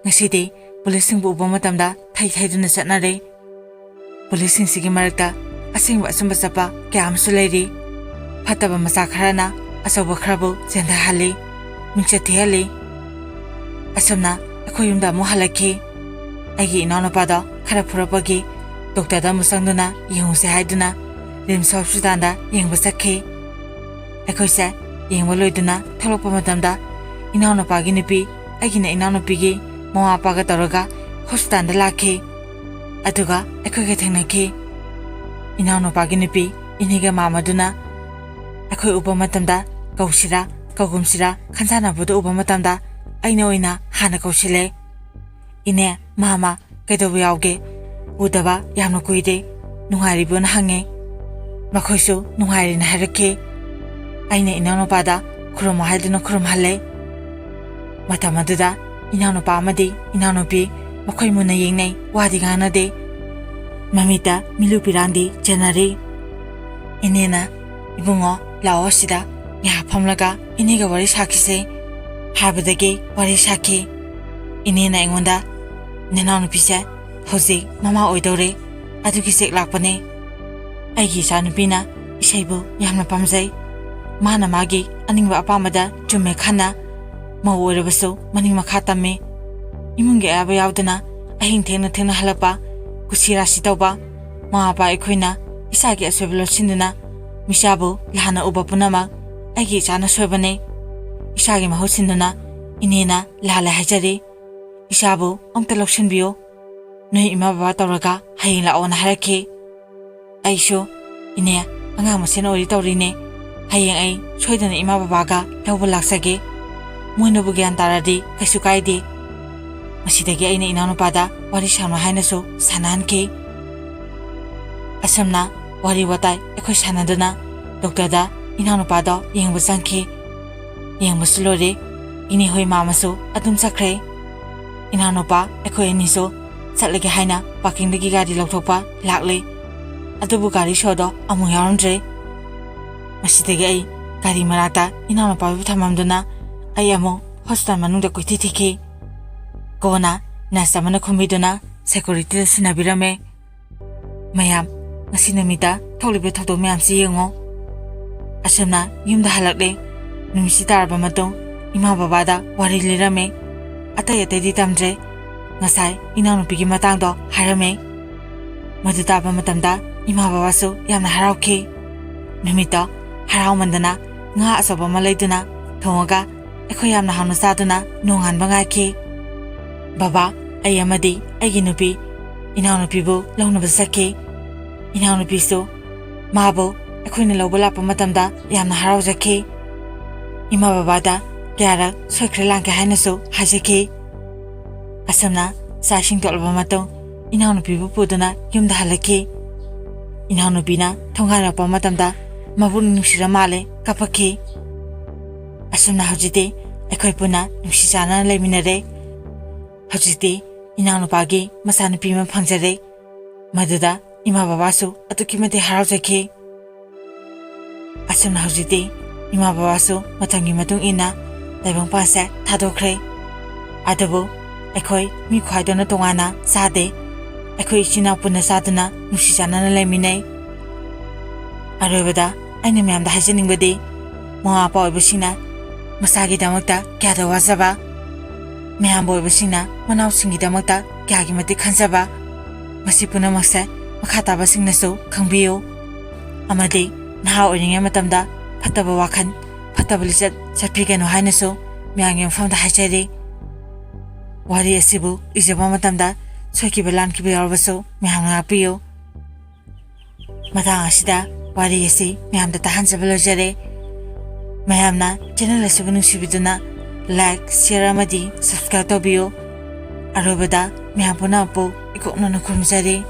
ꯉꯁꯤꯗꯤ ꯄꯨꯂꯤꯁꯁꯤꯡꯕꯨ ꯎꯕ ꯃꯇꯝꯗ ꯊꯩ ꯊꯩꯗꯨꯅ ꯆꯠꯅꯔꯦ꯫ ꯄꯨꯂꯤꯁꯁꯤꯡꯁꯤꯒꯤ ꯃꯔꯛꯇ ꯑꯁꯦꯡꯕ ꯑꯆꯨꯝꯕ ꯆꯠꯄ ꯀꯌꯥ ꯑꯃꯁꯨ ꯂꯩꯔꯤ꯫ ꯐꯠꯇꯕ ꯃꯆꯥ ꯈꯔꯅ ꯑꯆꯧꯕ ꯈꯔꯕꯨ ꯆꯦꯟꯊꯍꯜꯂꯤ, ꯃꯤꯡꯆꯠ ꯊꯤꯍꯜꯂꯤ꯫ ꯑꯁꯨꯝꯅ ꯑꯩꯈꯣꯏ ꯌꯨꯝꯗ ꯑꯃꯨꯛ ꯍꯜꯂꯛꯈꯤ꯫ ꯑꯩꯒꯤ ꯏꯅꯥꯎꯅꯨꯄꯥꯗꯣ ꯈꯔ ꯐꯨꯔꯛꯄꯒꯤ ꯗꯣꯛꯇꯔꯗ ꯑꯃꯨꯛ ꯆꯪꯗꯨꯅ ꯌꯦꯡꯉꯨꯁꯦ ꯍꯥꯏꯗꯨꯅ ꯔꯤꯝꯁ ꯍꯣꯁꯄꯤꯇꯥꯜꯗ ꯌꯦꯡꯕ ꯆꯠꯈꯤ꯫ ꯑꯩꯈꯣꯏꯁꯦ ꯌꯦꯡꯕ ꯂꯣꯏꯗꯨꯅ ꯊꯣꯛꯂꯛꯄ ꯃꯇꯝꯗ ꯏꯅꯥꯎꯅꯨꯄꯥꯒꯤ ꯅꯨꯄꯤ, ꯑꯩꯒꯤꯅ ꯏꯅꯥꯎꯅꯨꯄꯤꯒꯤ ꯃꯃꯥ ꯃꯄꯥꯒ ꯇꯧꯔꯒ ꯍꯣꯁꯄꯤꯇꯥꯜꯗ ꯂꯥꯛꯈꯤ꯫ ꯑꯗꯨꯒ ꯑꯩꯈꯣꯏꯒ ꯊꯦꯡꯅꯈꯤ꯫ ꯏꯅꯥꯎꯅꯨꯄꯥꯒꯤ ꯅꯨꯄꯤ ꯏꯅꯦꯒ ꯃꯥꯃꯗꯨꯅ ꯑꯩꯈꯣꯏ ꯎꯕ ꯃꯇꯝꯗ ꯀꯧꯁꯤꯔꯥ ꯀꯧꯒꯨꯝꯁꯤꯔꯥ ꯈꯟꯖꯥꯟꯅꯕꯗꯨ ꯎꯕ ꯃꯇꯝꯗ ꯑꯩꯅ ꯑꯣꯏꯅ ꯍꯥꯟꯅ ꯀꯧꯁꯤꯜꯂꯦ꯫ "ꯏꯅꯦ, ꯃꯥꯃ, ꯀꯩꯗꯧꯕ ꯌꯥꯎꯒꯦ? ꯎꯗꯕ ꯌꯥꯝꯅ ꯀꯨꯏꯔꯦ꯫ ꯅꯨꯡꯉꯥꯏꯔꯤꯕꯣꯅ?" ꯍꯪꯉꯦ꯫ ꯃꯈꯣꯏꯁꯨ ꯅꯨꯡꯉꯥꯏꯔꯦꯅ ꯍꯥꯏꯔꯛꯈꯤ꯫ ꯑꯩꯅ ꯏꯅꯥꯎꯅꯨꯄꯥꯗ ꯈꯨꯔꯨꯝꯃꯣ ꯍꯥꯏꯗꯨꯅ ꯈꯨꯔꯨꯝꯍꯜꯂꯦ꯫ ꯃꯇꯝ ꯑꯗꯨꯗ ꯏꯅꯥꯎꯅꯨꯄꯥ ꯑꯃꯗꯤ ꯏꯅꯥꯎꯅꯨꯄꯤ ꯃꯈꯣꯏ ꯃꯨꯟꯅ ꯌꯦꯡꯅꯩ, ꯋꯥꯗꯤ ꯉꯥꯡꯅꯗꯦ꯫ ꯃꯃꯤꯠꯇ ꯃꯤꯠꯂꯨ ꯄꯤꯔꯥꯡꯗꯤ ꯆꯦꯟꯅꯔꯤ꯫ ꯏꯅꯦꯅ, "ꯏꯕꯨꯡꯉꯣ, ꯂꯥꯛꯑꯣ, ꯑꯁꯤꯗ ꯉꯥꯏꯍꯥꯛ ꯐꯝꯂꯒ ꯏꯅꯦꯒ ꯋꯥꯔꯤ ꯁꯥꯈꯤꯁꯦ" ꯍꯥꯏꯕꯗꯒꯤ ꯋꯥꯔꯤ ꯁꯥꯈꯤ꯫ ꯏꯅꯦꯅ ꯑꯩꯉꯣꯟꯗ, "ꯅꯅꯥꯎꯅꯨꯄꯤꯁꯦ ꯍꯧꯖꯤꯛ ꯃꯃꯥ ꯑꯣꯏꯗꯧꯔꯦ, ꯑꯗꯨꯒꯤ ꯆꯦꯛ ꯂꯥꯛꯄꯅꯦ꯫ ꯑꯩꯒꯤ ꯏꯆꯥꯅꯨꯄꯤꯅ ꯏꯁꯩꯕꯨ ꯌꯥꯝꯅ ꯄꯥꯝꯖꯩ꯫ ꯃꯥꯅ ꯃꯥꯒꯤ ꯑꯅꯤꯡꯕ ꯑꯄꯥꯝꯕꯗ ꯆꯨꯝꯃꯦ ꯈꯟꯅ ꯃꯧ ꯑꯣꯏꯔꯕꯁꯨ ꯃꯅꯤꯡ ꯃꯈꯥ ꯇꯝꯃꯤ꯫ ꯏꯃꯨꯡꯒꯤ ꯑꯌꯥꯕ ꯌꯥꯎꯗꯅ ꯑꯍꯤꯡ ꯊꯦꯡꯅ ꯊꯦꯡꯅ ꯍꯜꯂꯛꯄ, ꯀꯨꯁꯤ ꯔꯥꯁꯤ ꯇꯧꯕ, ꯃꯃꯥ ꯃꯄꯥ ꯑꯩꯈꯣꯏꯅ ꯏꯆꯥꯒꯤ ꯑꯁꯣꯏꯕ ꯂꯣꯠꯁꯤꯟꯗꯨꯅ ꯃꯤꯆꯥꯕꯨ ꯂꯥꯟꯅ ꯎꯕ ꯄꯨꯝꯅꯃꯛ ꯑꯩꯒꯤ ꯏꯆꯥꯅ ꯁꯣꯏꯕꯅꯤ꯫ ꯏꯆꯥꯒꯤ ꯃꯍꯨꯠ ꯁꯤꯟꯗꯨꯅ ꯏꯅꯦꯅ ꯂꯥꯜꯂꯦ ꯍꯥꯏꯖꯔꯤ꯫ ꯏꯆꯥꯕꯨ ꯑꯝꯇ ꯂꯧꯁꯤꯟꯕꯤꯌꯨ꯫ ꯅꯣꯏ ꯏꯃꯥ ꯕꯕꯥ ꯇꯧꯔꯒ ꯍꯌꯦꯡ ꯂꯥꯛꯑꯣꯅ ꯍꯥꯏꯔꯛꯈꯤ"꯫ ꯑꯩꯁꯨ, "ꯏꯅꯦ, ꯑꯉꯥꯡ ꯃꯁꯦꯟ ꯑꯣꯏꯔꯤ ꯇꯧꯔꯤꯅꯦ꯫ ꯍꯌꯦꯡ ꯑꯩ ꯁꯣꯏꯗꯅ ꯏꯃꯥ ꯕꯕꯥꯒ ꯂꯧꯕ ꯂꯥꯛꯆꯒꯦ꯫ ꯃꯣꯏꯅꯕꯨ ꯒ꯭ꯌꯥꯟ ꯇꯥꯔꯗꯤ ꯀꯩꯁꯨ ꯀꯥꯏꯗꯦ"꯫ ꯃꯁꯤꯗꯒꯤ ꯑꯩꯅ ꯏꯅꯥꯎꯅꯨꯄꯥꯗ ꯋꯥꯔꯤ ꯁꯥꯅꯨ ꯍꯥꯏꯅꯁꯨ ꯁꯥꯟꯅꯍꯟꯈꯤ꯫ ꯑꯁꯨꯝꯅ ꯋꯥꯔꯤ ꯋꯥꯇꯥꯏ ꯑꯩꯈꯣꯏ ꯁꯥꯟꯅꯗꯨꯅ ꯗꯣꯛꯇꯔꯗ ꯏꯅꯥꯎꯅꯨꯄꯥꯗꯣ ꯌꯦꯡꯕ ꯆꯪꯈꯤ꯫ ꯌꯦꯡꯕꯁꯨ ꯂꯣꯏꯔꯦ꯫ ꯏꯅꯦ ꯍꯣꯏ ꯃꯥꯃꯁꯨ ꯑꯗꯨꯝ ꯆꯠꯈ꯭ꯔꯦ꯫ ꯏꯅꯥꯎꯅꯨꯄꯥ ꯑꯩꯈꯣꯏ ꯑꯅꯤꯁꯨ ꯆꯠꯂꯒꯦ ꯍꯥꯏꯅ ꯄꯥꯔꯀꯤꯡꯗꯒꯤ ꯒꯥꯔꯤ ꯂꯧꯊꯣꯛꯄ ꯂꯥꯛꯂꯦ꯫ ꯑꯗꯨꯕꯨ ꯒꯥꯔꯤ ꯁꯣꯗꯣ ꯑꯃꯨꯛ ꯌꯥꯎꯔꯝꯗ꯭ꯔꯦ꯫ ꯃꯁꯤꯗꯒꯤ ꯑꯩ ꯒꯥꯔꯤ ꯃꯅꯥꯛꯇ ꯏꯅꯥꯎꯅꯨꯄꯥꯕꯨ ꯊꯝꯃꯝꯗꯨꯅ ꯑꯩ ꯑꯃꯨꯛ ꯍꯣꯁꯄꯤꯇꯥꯜ ꯃꯅꯨꯡꯗ ꯀꯣꯏꯊꯤ ꯊꯤꯈꯤ꯫ ꯀꯣꯟꯅ ꯅꯔꯁ ꯑꯃꯅ ꯈꯨꯝꯕꯤꯗꯨꯅ ꯁꯦꯀꯨꯔꯤꯇꯤꯗ ꯁꯤꯟꯅꯕꯤꯔꯝꯃꯦ꯫ ꯃꯌꯥꯝ, ꯉꯁꯤ ꯅꯨꯃꯤꯠꯇ ꯊꯣꯛꯂꯤꯕ ꯊꯧꯗꯣꯛ ꯃꯌꯥꯝꯁꯤ ꯌꯦꯡꯉꯣ꯫ ꯑꯁꯨꯝꯅ ꯌꯨꯝꯗ ꯍꯜꯂꯛꯂꯦ꯫ ꯅꯨꯃꯤꯠꯁꯤ ꯇꯥꯔꯕ ꯃꯇꯨꯡ ꯏꯃꯥ ꯕꯕꯥꯗ ꯋꯥꯔꯤ ꯂꯤꯔꯝꯃꯦ꯫ ꯑꯇꯩ ꯑꯇꯩꯗꯤ ꯇꯝꯗ꯭ꯔꯦ꯫ ꯉꯁꯥꯏ ꯏꯅꯥꯎꯅꯨꯄꯤꯒꯤ ꯃꯇꯥꯡꯗꯣ ꯍꯥꯏꯔꯝꯃꯦ꯫ ꯃꯗꯨ ꯇꯥꯕ ꯃꯇꯝꯗ ꯏꯃꯥ ꯕꯕꯥꯁꯨ ꯌꯥꯝꯅ ꯍꯔꯥꯎꯈꯤ꯫ ꯅꯨꯃꯤꯠꯇꯣ ꯍꯔꯥꯎꯃꯟꯗꯅ ꯉꯥ ꯑꯆꯧꯕ ꯑꯃ ꯂꯩꯗꯨꯅ ꯊꯣꯡꯉꯒ ꯑꯩꯈꯣꯏ ꯌꯥꯝꯅ ꯍꯥꯎꯅ ꯆꯥꯗꯨꯅ ꯅꯣꯡꯉꯥꯟꯕ ꯉꯥꯏꯈꯤ꯫ ꯕꯕꯥ, ꯑꯩ ꯑꯃꯗꯤ ꯑꯩꯒꯤ ꯅꯨꯄꯤ, ꯏꯅꯥꯎꯅꯨꯄꯤꯕꯨ ꯂꯧꯅꯕ ꯆꯠꯈꯤ꯫ ꯏꯅꯥꯎꯅꯨꯄꯤꯁꯨ ꯃꯥꯕꯨ ꯑꯩꯈꯣꯏꯅ ꯂꯧꯕ ꯂꯥꯛꯄ ꯃꯇꯝꯗ ꯌꯥꯝꯅ ꯍꯔꯥꯎꯖꯈꯤ꯫ ꯏꯃꯥ ꯕꯕꯥꯗ ꯀꯌꯥꯔꯛ ꯁꯣꯏꯈ꯭ꯔꯦ ꯂꯥꯟꯈ꯭ꯔꯦ ꯍꯥꯏꯅꯁꯨ ꯍꯥꯏꯖꯈꯤ꯫ ꯑꯁꯨꯝꯅ ꯆꯥꯛ ꯏꯁꯤꯡ ꯇꯣꯠꯂꯕ ꯃꯇꯨꯡ ꯏꯅꯥꯎꯅꯨꯄꯤꯕꯨ ꯄꯨꯗꯨꯅ ꯌꯨꯝꯗ ꯍꯜꯂꯛꯈꯤ꯫ ꯏꯅꯥꯎꯅꯨꯄꯤꯅ ꯊꯣꯡꯒꯥꯜ ꯌꯧꯔꯛꯄ ꯃꯇꯝꯗ ꯃꯕꯨꯛꯅꯤꯡ ꯅꯨꯡꯁꯤꯔ ꯃꯥꯜꯂꯦ, ꯀꯞꯄꯛꯈꯤ꯫ ꯑꯁꯨꯝꯅ ꯍꯧꯖꯤꯛꯇꯤ ꯑꯩꯈꯣꯏ ꯄꯨꯟꯅ ꯅꯨꯡꯁꯤ ꯆꯥꯟꯅꯅ ꯂꯩꯃꯤꯟꯅꯔꯦ꯫ ꯍꯧꯖꯤꯛꯇꯤ ꯏꯅꯥꯎꯅꯨꯄꯥꯒꯤ ꯃꯆꯥꯅꯨꯄꯤ ꯑꯃ ꯐꯪꯖꯔꯦ꯫ ꯃꯗꯨꯗ ꯏꯃꯥ ꯕꯕꯥꯁꯨ ꯑꯗꯨꯛꯀꯤ ꯃꯇꯤꯛ ꯍꯔꯥꯎꯖꯈꯤ꯫ ꯑꯁꯨꯝꯅ ꯍꯧꯖꯤꯛꯇꯤ ꯏꯃꯥ ꯕꯕꯥꯁꯨ ꯃꯇꯝꯒꯤ ꯃꯇꯨꯡ ꯏꯟꯅ ꯇꯥꯏꯕꯪꯄꯥꯟꯁꯦ ꯊꯥꯗꯣꯛꯈ꯭ꯔꯦ꯫ ꯑꯗꯨꯕꯨ ꯑꯩꯈꯣꯏ ꯃꯤ ꯈ꯭ꯋꯥꯏꯗꯧꯅ ꯇꯣꯉꯥꯟꯅ ꯆꯥꯗꯦ꯫ ꯑꯩꯈꯣꯏ ꯏꯆꯤꯟ ꯏꯅꯥꯎ ꯄꯨꯟꯅ ꯆꯥꯗꯨꯅ ꯅꯨꯡꯁꯤ ꯆꯥꯟꯅꯅ ꯂꯩꯃꯤꯟꯅꯩ꯫ ꯑꯔꯣꯏꯕꯗ ꯑꯩꯅ ꯃꯌꯥꯝꯗ ꯍꯥꯏꯖꯅꯤꯡꯕꯗꯤ, ꯃꯃꯥ ꯃꯄꯥ ꯑꯣꯏꯕꯁꯤꯡꯅ ꯃꯆꯥꯒꯤꯗꯃꯛꯇ ꯀꯌꯥꯗ ꯋꯥꯖꯕ, ꯃꯌꯥꯝꯕ ꯑꯣꯏꯕꯁꯤꯡꯅ ꯃꯅꯥꯎꯁꯤꯡꯒꯤꯗꯃꯛꯇ ꯀꯌꯥꯒꯤ ꯃꯇꯤꯛ ꯈꯟꯖꯕ, ꯃꯁꯤ ꯄꯨꯝꯅꯃꯛꯁꯦ ꯃꯈꯥ ꯇꯥꯕꯁꯤꯡꯅꯁꯨ ꯈꯪꯕꯤꯌꯨ꯫ ꯑꯃꯗꯤ ꯅꯍꯥ ꯑꯣꯏꯔꯤꯉꯩ ꯃꯇꯝꯗ ꯐꯠꯇꯕ ꯋꯥꯈꯜ, ꯐꯠꯇꯕ ꯂꯤꯆꯠ ꯆꯠꯄꯤꯒꯅꯨ ꯍꯥꯏꯅꯁꯨ ꯃꯌꯥꯝꯒꯤ ꯃꯐꯝꯗ ꯍꯥꯏꯖꯔꯤ꯫ ꯋꯥꯔꯤ ꯑꯁꯤꯕꯨ ꯏꯖꯕ ꯃꯇꯝꯗ ꯁꯣꯏꯈꯤꯕ ꯂꯥꯟꯈꯤꯕ ꯌꯥꯎꯔꯕꯁꯨ ꯃꯌꯥꯝꯅ ꯉꯥꯛꯄꯤꯌꯨ꯫ ꯃꯇꯥꯡ ꯑꯁꯤꯗ ꯋꯥꯔꯤ ꯑꯁꯤ ꯃꯌꯥꯝꯗ ꯇꯥꯍꯟꯖꯕ ꯂꯣꯏꯖꯔꯦ꯫ ꯃꯌꯥꯝꯅ ꯆꯦꯅꯦꯜ ꯑꯁꯤꯕꯨ ꯅꯨꯡꯁꯤꯕꯤꯗꯨꯅ like, share ꯑꯃꯗꯤ subscribe ꯇꯧꯕꯤꯌꯨ꯫ ꯑꯔꯣꯏꯕꯗ ꯃꯌꯥꯝ ꯄꯨꯝꯅꯃꯛꯄꯨ ꯏꯀꯣꯛꯅꯅ ꯈꯨꯔꯨꯝꯖꯔꯤ꯫